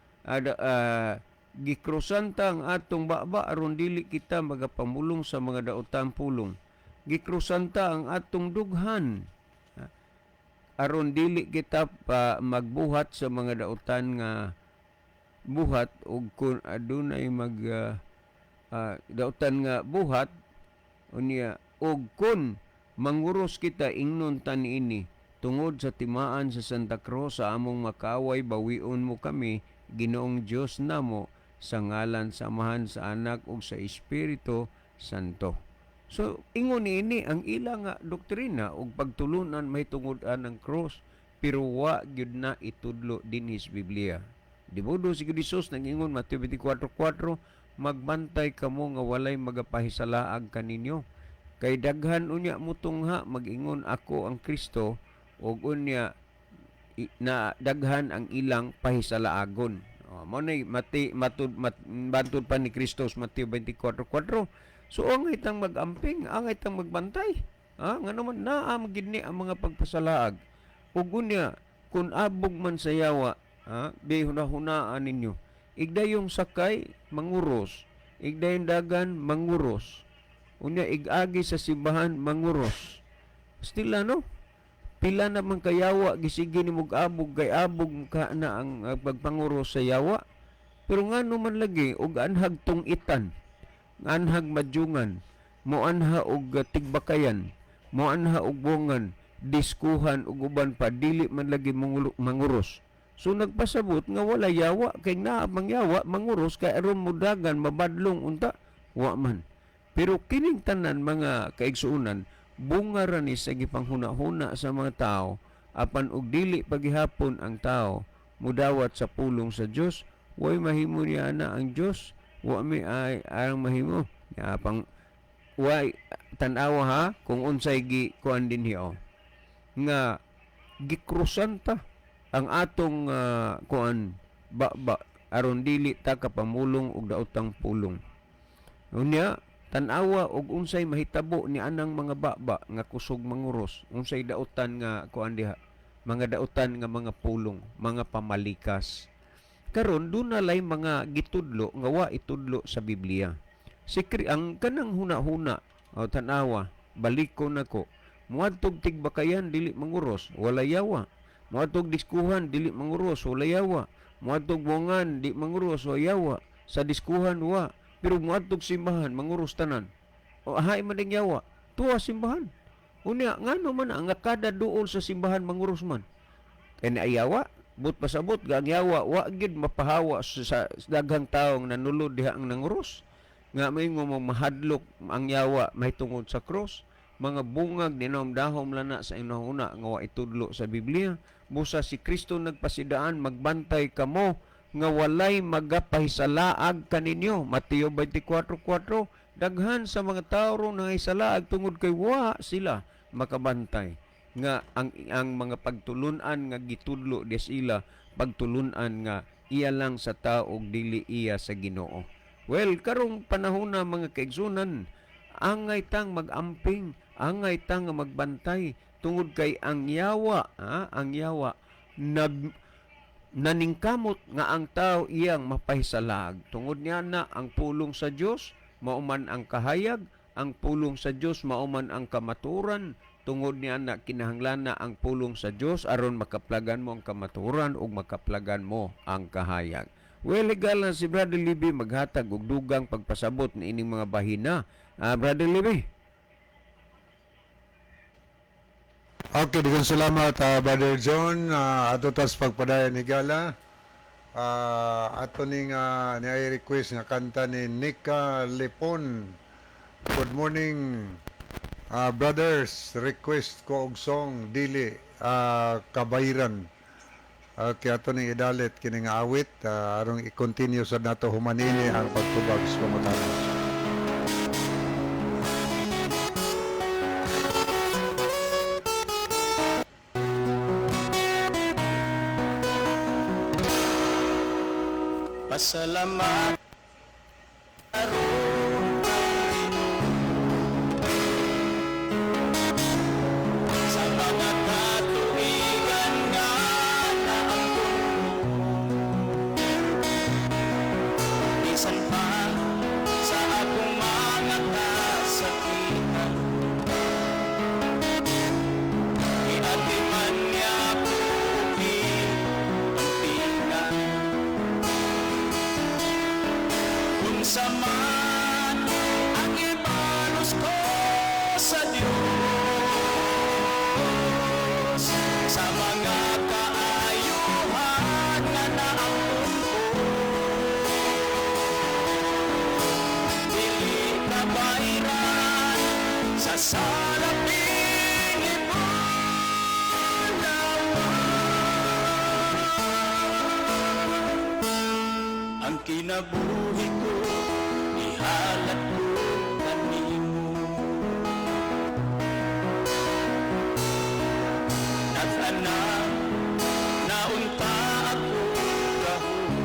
gikrusan ta ang atong baba aron dili kita magapamulong sa mga daotang pulong. Gikrusan ta ang atong dughan, ha? Aron dili kita pa magbuhat sa mga daotan nga buhat, ug kun adunay mag daotan nga buhat unya, ug kun manguros kita, ingnon ta niini, "Tungod sa timaan sa Santa Cruz sa among makaway, bawion mo kami, Ginoong Dios namo, sa ngalan sa Amahan, sa Anak ug sa Espiritu Santo." So ingon niini ang ila nga doktrina ug pagtulunan mahitungod ang cross, pero wa gyud na itudlo dinhi sa Biblia. Dibudo si Jesus nag-ingon, Mateo 24:4, "Magbantay kamo nga walay magapahisalaag kaninyo. Kay daghan unya mutungha mag-ingon, 'Ako ang Kristo,' ug unya na daghan ang ilang pahisalaagon." Oh, mo nay mati matud mat, bantod pa ni Kristo sa Mateo 24:4. So ang itang mag-amping, ang itang magbantay. Ha, ngano man naa man ni ang mga pagpasalaag. Ug unya kun abog man sa yawa, ha, di hunahunaan ninyo. Igdayong sakay manguros, igdayong dagan manguros. Unya igagi sa simbahan manguros. Still ano? Pila naman kayawa gisige ni mog abog, kay abog ka na ang pagpanguros sa yawa. Pero ngano man lagi og anhag tung-itan, anhag madyungan, moanha og tigbakayan, moanha og buwangan, diskuhan ug uban pa, dili man lagi manguros. So nagpasabot nga wala yawa, kay naa mang yawa manguros kay aron mudagan mabadlong unta, wa man. Pero kining tanan, mga kaigsuonan, bunga ra ni sa gipanghuna-huna sa mga tao, apan og dili pagihapon ang tao mudawat sa pulong sa Dios, way mahimo niya na ang Dios, wa mi ay ang mahimo. Ya, pang way tan-awa ha kung unsay gi kuan dinhi oh. Nga gikrusan ta ang atong kuan ba aron dili ta kapamulong og daotang pulong. Unya tan-awa og unsay mahitabo ni anang mga baba nga kusog manguros, unsay daotan nga kuan diha, mga daotan nga mga pulong, mga pamalikas. Karon duna lay mga gitudlo nga wa itudlo sa Biblia. Si ang kanang huna-huna o tan-awa, balikon nako. Muadtog tigbakayan, dili manguros, wala yawa. Muadtog diskuhan, dili manguros, wala yawa. Muadtog buwangan, di manguros, wala yawa. Sa diskuhan wa, pero muadtog simbahan manguros tanan. O ahay man ning yawa, tuwa simbahan. Unya ngano man ang kada duol sa simbahan manguros man? Kay ayawa, but pasabot ga ang yawa wa gid mapahawa sa daghang tawo nga nanulod diha ang nanguros. Nga moingon mo mahadlok ang yawa mahitungod sa cross, mga bungag dinahom-dahom lana sa inahuna nga wa itudlo sa Biblia. Busa si Kristo nagpasidaan, magbantay kamo nga walay magapahisalaag kaninyo. Mateo 24:4. Daghan sa mga tao ron nangisalaag tungod kay wa sila makabantay nga ang mga pagtulunan nga gitudlo des ila, pagtulunan nga iya lang sa tao ug dili iya sa Ginoo. Well, karong panahon na, mga kaigsunan, angay tang magamping, angay tang nga magbantay tungod kay ang yawa, ha, ang yawa naningkamot nga ang tao iyang mapahisalag. Tungod niya na ang pulong sa Dios mauman ang kahayag, ang pulong sa Dios mauman ang kamaturan. Tungod niya na kinahanglan na ang pulong sa Dios aron makaplagan mo ang kamaturan ug makaplagan mo ang kahayag. Well, legal na si Brother Libby maghatag og dugang pagpasabot ni ining mga bahina. Brother Libby. Okay, daghang salamat, Brother John. Ato tas pagpadayon higala. Ato ning niay request nga kanta ni Nika Lepon. Good morning, brothers. Request ko og song dili kabayran. Okay, ato ning idalit kini nga awit aron i-continue sa nato humanini ang pagtubag sa pangutana. Pasalamat aron Ginoo sa mga katuigan nga naangkon ko. Bisan pa sa akong mga kasakitan, giatiman niya puti ang tingnan. Unsa man ang ibalos ko sa Dios sa mga kaayuhan nga naangkon ko, dili kabayran sa salaping ibulawan. Ang kinabuhi ko, ihalat ko kanimo. Nag-ana, naunta ako kahulog,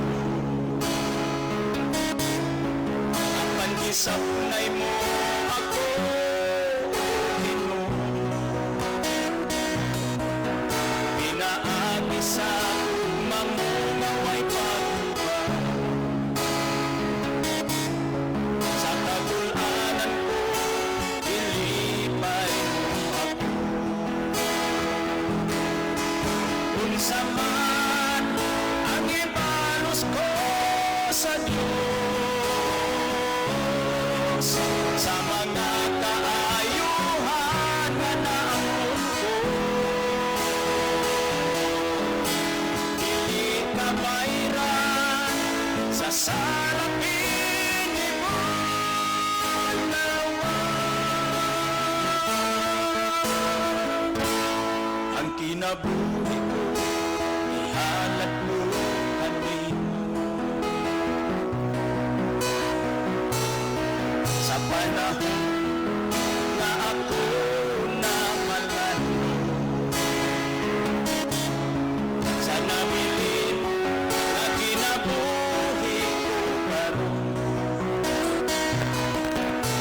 apan gisapnay mo ako, Ginoo. Pinaagi sa mamungaway pagguba, sa kagulanan ko, ilipay mo ako. Unsa man ang ibalos ko sa Dios sa mga kaayuhan nga naangkon ko, dili kabayran sa salaping ibulawan. Ang kinabuhi ko, ihalat ko kanimo. Sa panahon nga ako na malano, sa nabilin nga kinabuhi ko karon,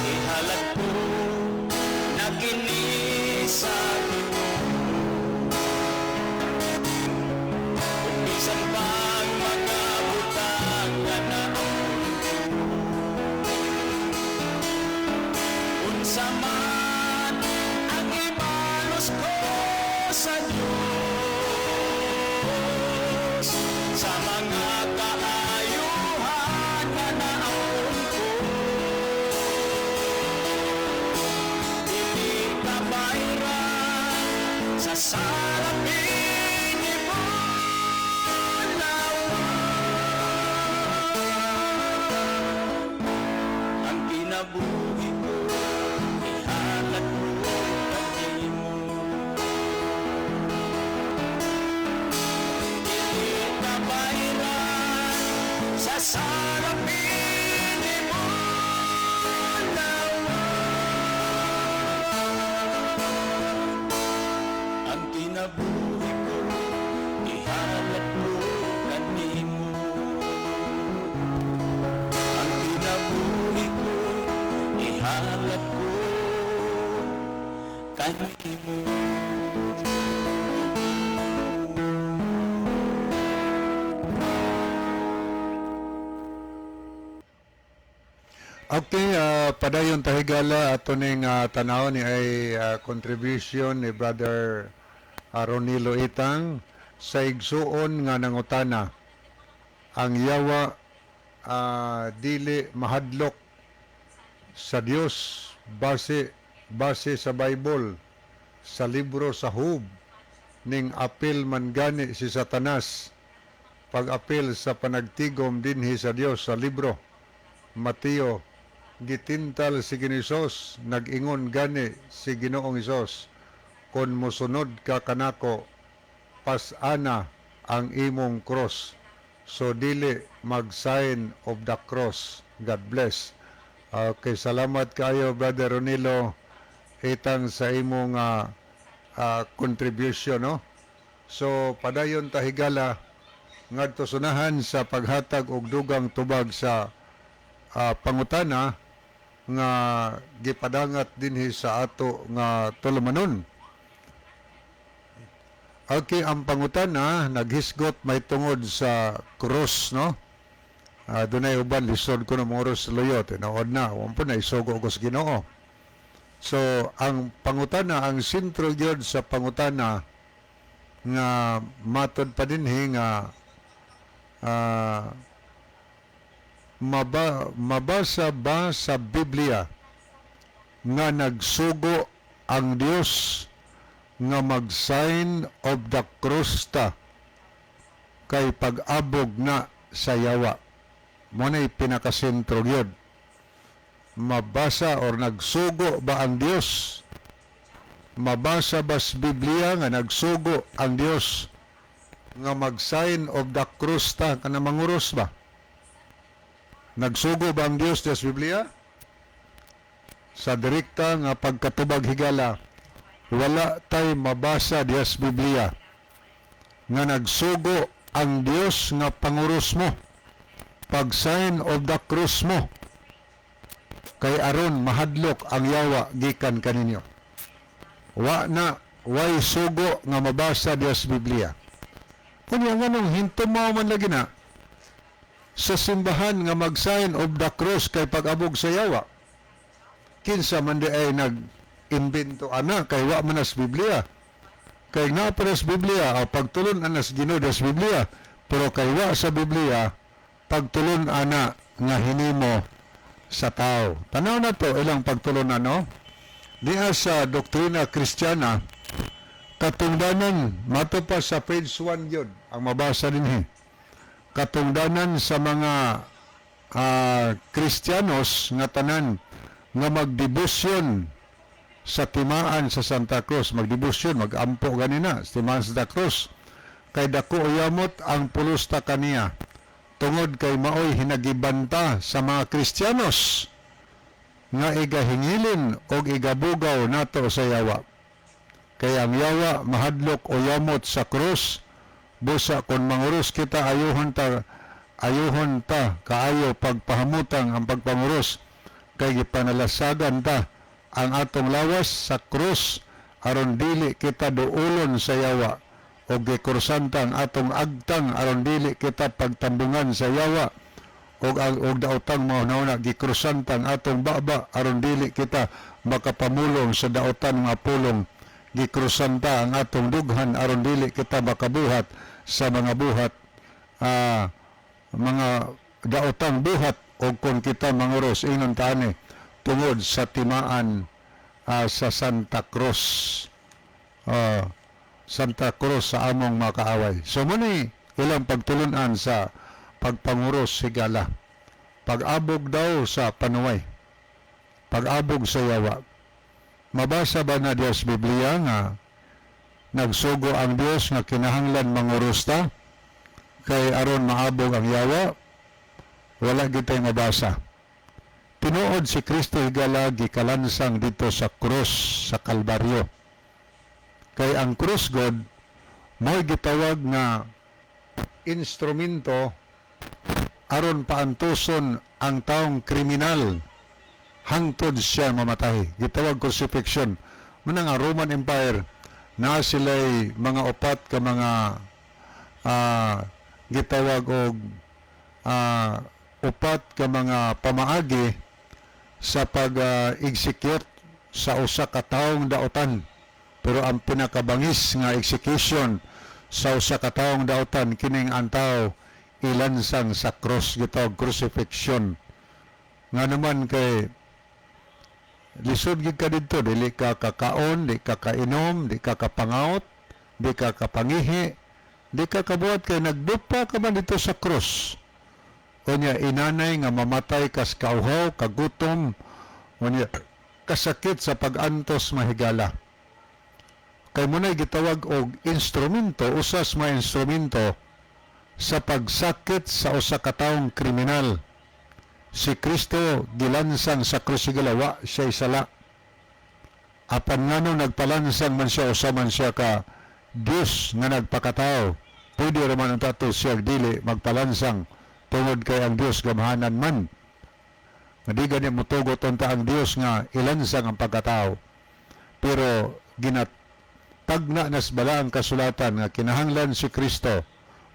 ihalat ko na kini sa Ginoo. Ug bisan pang mga butang nga naangkon ko, Kanimo. Okay, padayon tahigala ato ning tanaw ni ay contribution ni Brother Ronilo Itang sa igsuon nga nangutana ang yawa dili mahadlok sa Dios base base sa Bible, sa libro sa Hub, ning apil man gani si Satanas pag-apil sa panagtigom dinhi sa Dios sa libro Mateo. Gitintal si Ginoong Hesus, nag-ingon gani si Ginoong Hesus, "Kon mosunod ka kanako, pasana ang imong cross." So dili mag sign of the cross. God bless. Okay, salamat kayo, Brother Ronilo Itang, sa imong contribution, no? So padayon tahigala ngadto sunahan sa paghatag og dugang tubag sa pangutana nga gipadangat dinhi sa ato nga tulumanon. Okay, ang pangutana naghisgot may tungod sa cross, no? Dunay uban lisod ko no manguros sa luyo, tinuod na, wa po na isugo ko sa Ginoo. So, ang pangutana, ang sentro gyud sa pangutana nga matod pa dinhi nga mabasa ba sa Biblia nga nagsugo ang Dios nga mag-sign of the cross ta kay pag-abog na sa yawa? Mo na'y pinakasentro gyud. Mabasa or nagsugo ba ang Dios? Mabasa ba sa Biblia nga nagsugo ang Dios nga mag-sign of the cross ta, kana manguros ba? Nagsugo ba ang Dios sa Biblia? Sa direkta nga pagkatubag, higala, wala tay mabasa diya sa Biblia nga nagsugo ang Dios nga panguros mo, pag sign of the cross mo, kay aron mahadlok ang yawa gikan kaninyo. Wa na, way sugo nga mabasa diya sa Biblia. Kunya nganong hintumaw man lagi na sa simbahan nga mag-sign of the cross kay pag-abog sa yawa? Kinsa man di ay nag-imbento ana, kay wa man sa Biblia? Kay naa pa sa Biblia, o pagtulon ana sa Ginoo sa Biblia, pero kay wa sa Biblia, pagtulon ana nga hinimo sa tao. Tanaw na to ilang pagtulon ano diha sa doktrina Kristiyana, katungdanan, mato pa sa page 1 yun ang mabasa dinhi. Katungdanan sa mga Kristiyanos nga tanan nga magdebosyon sa timaan sa Santa Cruz, magdebosyon, magampo ganina sa timaan sa Santa Cruz, kay dako yamot ang pulusta kaniya tungod kay maoy hinagibanta sa mga Kristiyanos nga igahingilin og igabugaw nato sa yawa. Kay ang yawa mahadlok o yamot sa krus, busa kung manguros kita, ayuhon ta kaayo pagpahamutang ang pagpanguros, kay gipanalasagan ta ang atong lawas sa krus aron dili kita duulon sa yawa, o gikursan ta ang atong agtang aron dili kita pagtambungan sa yawa, og ang og daotang mga hunahuna, gikrusan ta ang atong baba aron dili kita makapamulong sa daotan nga pulong, gikrusan ta ang atong dughan aron dili kita makabuhat sa mga buhat, mga daotang buhat, og kung kita manguros, ingon tani tungod sa timaan sa Santa Cruz, Santa Cruz sa among mga kaaway. So mo ni ilang pagtulunan sa pagpanguros, higala. Pag-abog daw sa panuway. Pag-abog sa yawa. Mabasa ba na Dios Biblia nga nagsugo ang Dios nga kinahanglan manguros ta kay aron maabog ang yawa? Wala gitay mabasa. Tinuod si Kristo, higala, gikalansang dito sa krus sa Kalbaryo. Kay ang krus God mo'y gitawag nga instrumento aron paantuson ang taong kriminal hangtod siya mamatay. Gitawag crucifixion. Muna nga Roman Empire na sila'y mga upat ka mga gitawag og upat ka mga pamaagi sa pag-execute sa usa ka taong daotan. Pero ang pinakabangis nga execution sa usa ka taong daotan, kining ang tao ilansang sa cross, gitawag crucifixion. Nga naman kay lisod gid ka didto, dili ka kakaon, di ka kainom, di ka kapangaot, di ka kapangihi, di ka kabuhat kay nagdupa ka man dito sa cross. Unya inanay nga mamatay kas kauhaw, kagutom, unya kasakit sa pag-antos, mahigala. Kay munay gitawag og instrumento, usas mga instrumento sa pagsakit sa usa ka taong kriminal. Si Kristo gilansang sa krus, higala, wa siya sala. Apan ngano nagpalansang man siya, usa man siya ka Dios nga nagpakatao? Pwede raman ang tato siya dili magpalansang tungod kay ang Dios gamhanan man. Nga di gani motugot unta ang Dios nga ilansang ang pagkatao. Pero ginatagna nas bala ang kasulatan nga kinahanglan si Kristo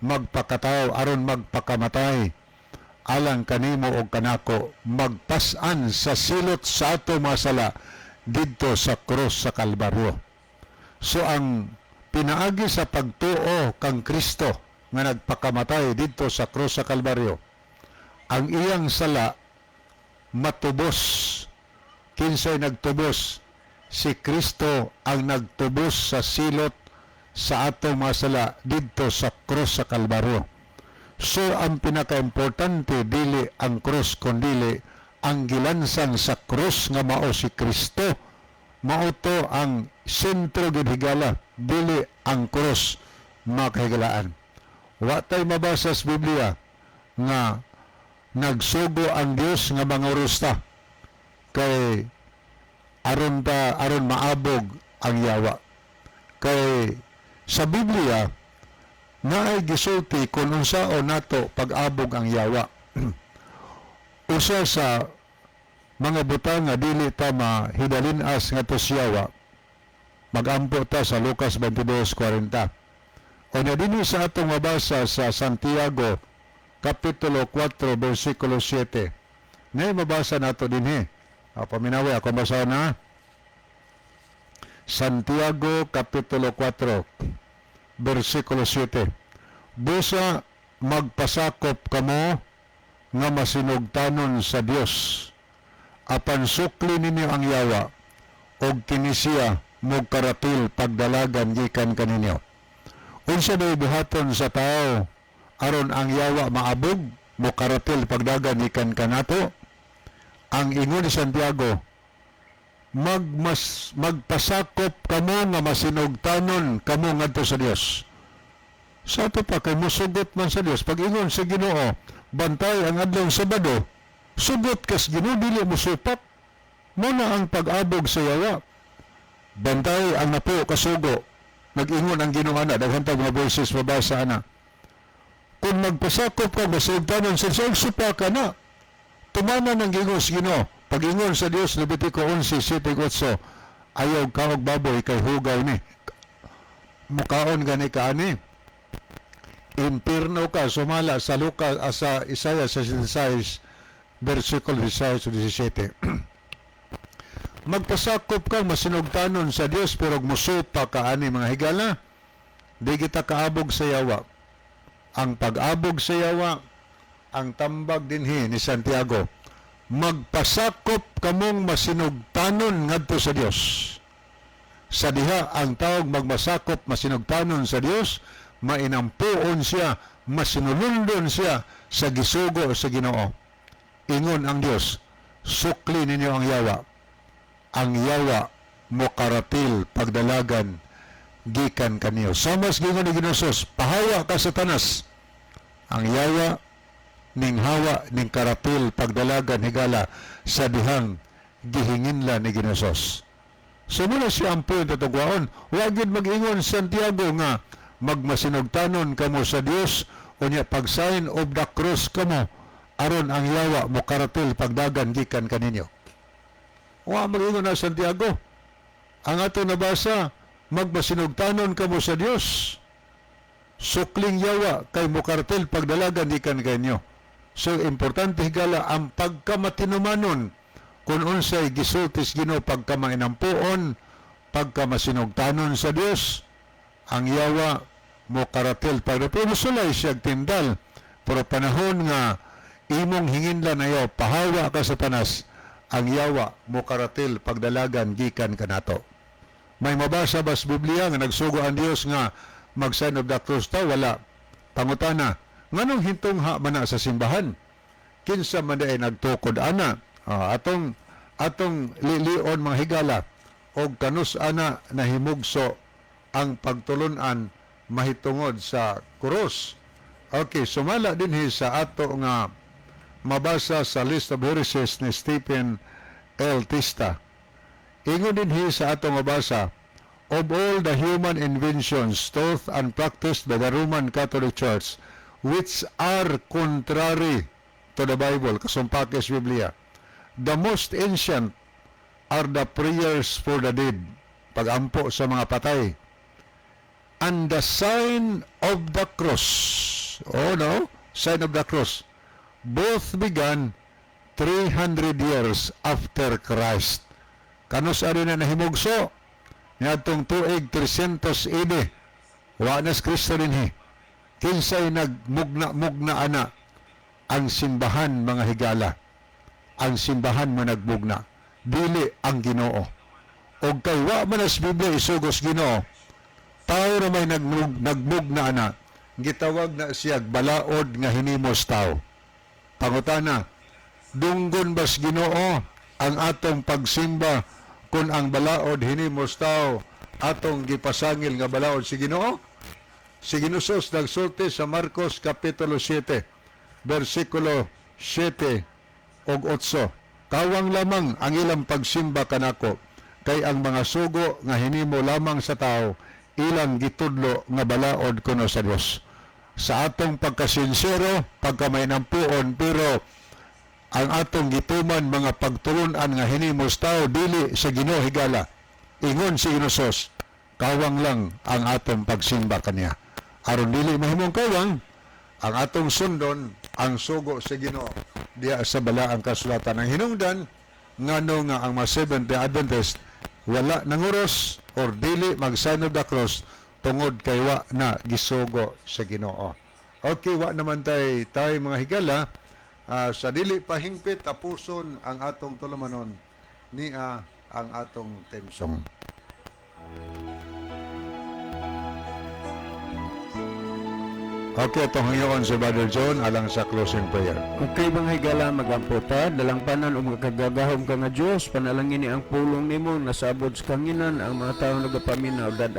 magpakatao aron magpakamatay alang kanimo og kanako, magpas-an sa silot sa ato mga sala didto sa krus sa Kalbaryo. So ang pinaagi sa pagtuo kang Kristo nga nagpakamatay didto sa krus sa Kalbaryo, ang iyang sala matubos. Kinsay nagtubos? Si Kristo ang nagtubos sa silot sa atong mga sala didto sa krus sa Kalbaryo. So ang pinakaimportante dili ang krus kundili ang gilansang sa krus nga mao si Kristo. Mao to ang sentro gid, higala, dili ang krus, mga kahigalaan. Wa tay mabasa sa Biblia nga nagsugo ang Dios nga mangurusta kay aron maabog ang yawa. Kay sa Biblia naay gisulti kung unsaon nato pag-abog ang yawa. Usa sa mga butang nga dili ta mahidalin-as ngadto sa yawa, magampo ta sa Lucas 22:40. O na dinhi sa atong mabasa sa Santiago Kapitulo 4 versikulo 7. Ngayon mabasa nato dinhi. Ah, paminawi ako basa na. Santiago Kapitulo 4 versikulo 7. Busa magpasakop kamo nga masinugtanon sa Dios. Apan sukli ninyo ang yawa og kini siya mogkaratil pagdalagan gikan kaninyo. Unsa may buhaton sa tao aron ang yawa maabog, mokaratil pagdagan gikan kanato? Ang ingon ni Santiago, magpasakop kamo nga masinugtanon kamo ngadto sa Dios. Sa ato pa kay musugot man sa Dios. Pag ingon sa Ginoo, bantay ang adlaw Sabado, sugot kas Ginoo, dili mo supak. Mo na ang pag-abog sa yawa. Bantay ang napo kasugo. Nag-ingon ang Ginoo ana, daghan tag mga verses mabasa ana. Kung magpasakop ka masinugtanon sa Dios, supa ka na. Tumana ng gingon sa Ginoo. Pag-ingon sa Dios, Levitico 11, 7, 8, ayaw kaog baboy kay hugaw ni. Mukaon gani ka ani. Impirno ka, sumala sa Lucas, sa Isaiah 66, versikulo 16 17. Magpasakop ka masinugtanon sa Dios pero musupa ka ani, mga higala, di kita kaabog sa yawa. Ang pag-abog sa yawa, ang tambag dinhi ni Santiago, magpasakop kamong masinugtanon ngadto sa Dios. Sa diha ang tawag magmasakop masinugtanon sa Dios, mainampuon siya, masinulundon siya sa gisugo sa Ginoo. Ingon ang Dios, sukli ninyo ang yawa. Ang yawa mokaratil pagdalagan gikan kaniyo. Samas gingon ni Ginoo Jesus, pahawa ka, Satanas. Ang yawa ning hawa, ning karatil pagdalagan, higala, sa dihang gihinginla ni Ginoo Jesus. So muna siya ang point atugwaon. Wa gyud mag-ingon Santiago nga magmasinugtanon kamo sa Dios unya pag sign of the cross kamo aron ang yawa mo karatil pagdagan gikan kaninyo. Wa mag-ingon na Santiago. Ang ato nabasa, magmasinugtanon kamo sa Dios. Sukling yawa kay mukartel pagdalagan gikan kanyo. So importante, higala, ang pagkamatinumanon kung unsay gisulti sa Ginoo, pagkamainampuon, pagkamasinugtanon sa Dios, ang yawa mo karatel pag pero sulay siya tindal, pero panahon nga imong hinginlan ayo pahawa ka sa Satanas, ang yawa mo karatel pagdalagan gikan kanato. May mabasa bas Biblia nga nagsugo ang Dios nga mag sign of the cross ta? Wala. Pangutana, nganong hintungha man na sa simbahan? Kinsa man diay nagtukod ana? Ah, atong lilion, mga higala, og kanus ana nahimugso ang pagtulunan mahitungod sa krus. Okay, sumala dinhi sa ato nga mabasa sa List of Heresies ni Stephen L. Tista. Ingon dinhi sa ato mabasa, "Of all the human inventions taught and practiced by the Roman Catholic Church, which are contrary to the Bible," kasumpakis Biblia, "the most ancient are the prayers for the dead," pagampo sa mga patay, "and the sign of the cross." Oh no, sign of the cross. "Both began 300 years after Christ." Kanus-a na nahimugso? Niadtong tuig 300 AD. Wa na si Kristo dinhi. Kinsay nagmugna-mugna ana? Ang simbahan, mga higala. Ang simbahan mo nagmugna. Dili ang Ginoo. Og kay wa man as Biblia isugos Ginoo, tao ra may nagmugna ana. Gitawag na siya balaod nga hinimos tao. Pangutana, dunggon bas Ginoo ang atong pagsimba kung ang balaod hinimos tao atong gipasangil nga balaod si Ginoo? Si Ginoo Jesus nagsulti sa Marcos Kapitulo 7, versikulo 7 ug 8. "Kawang lamang ang ilang pagsimba kanako, kay ang mga sugo nga hinimo lamang sa tao, ilang gitudlo nga balaod kuno sa Dios." Sa atong pagkasinsero, pagkamainampuon, pero ang atong gituman mga pagtulunan nga hinimos tao, dili sa Ginoo, higala. Ingon si Ginoo Jesus, kawang lang ang atong pagsimba kaniya. Aron dili mahimong kawang, ang atong sundon ang sugo sa Ginoo diya sa balaang kasulatan. Ang hinungdan ngano nga ang mga Seventh-day Adventist wala nanguros or dili mag sign of the cross tungod kay wa na gisugo sa Ginoo. Okay, wa naman tay mga higala. Ah, sa dili pa hingpit tapuson ang atong tulumanon, nia ang atong theme song. Okay, itong hangyoon si Brother John alang sa closing prayer. Okay, mga higala, magampo ta. Dalangpanan o mga kagagahom ka nga Diyos, panalangin ni ang pulong nimo nasabod sa kanginan ang mga tao nagapaminaw dad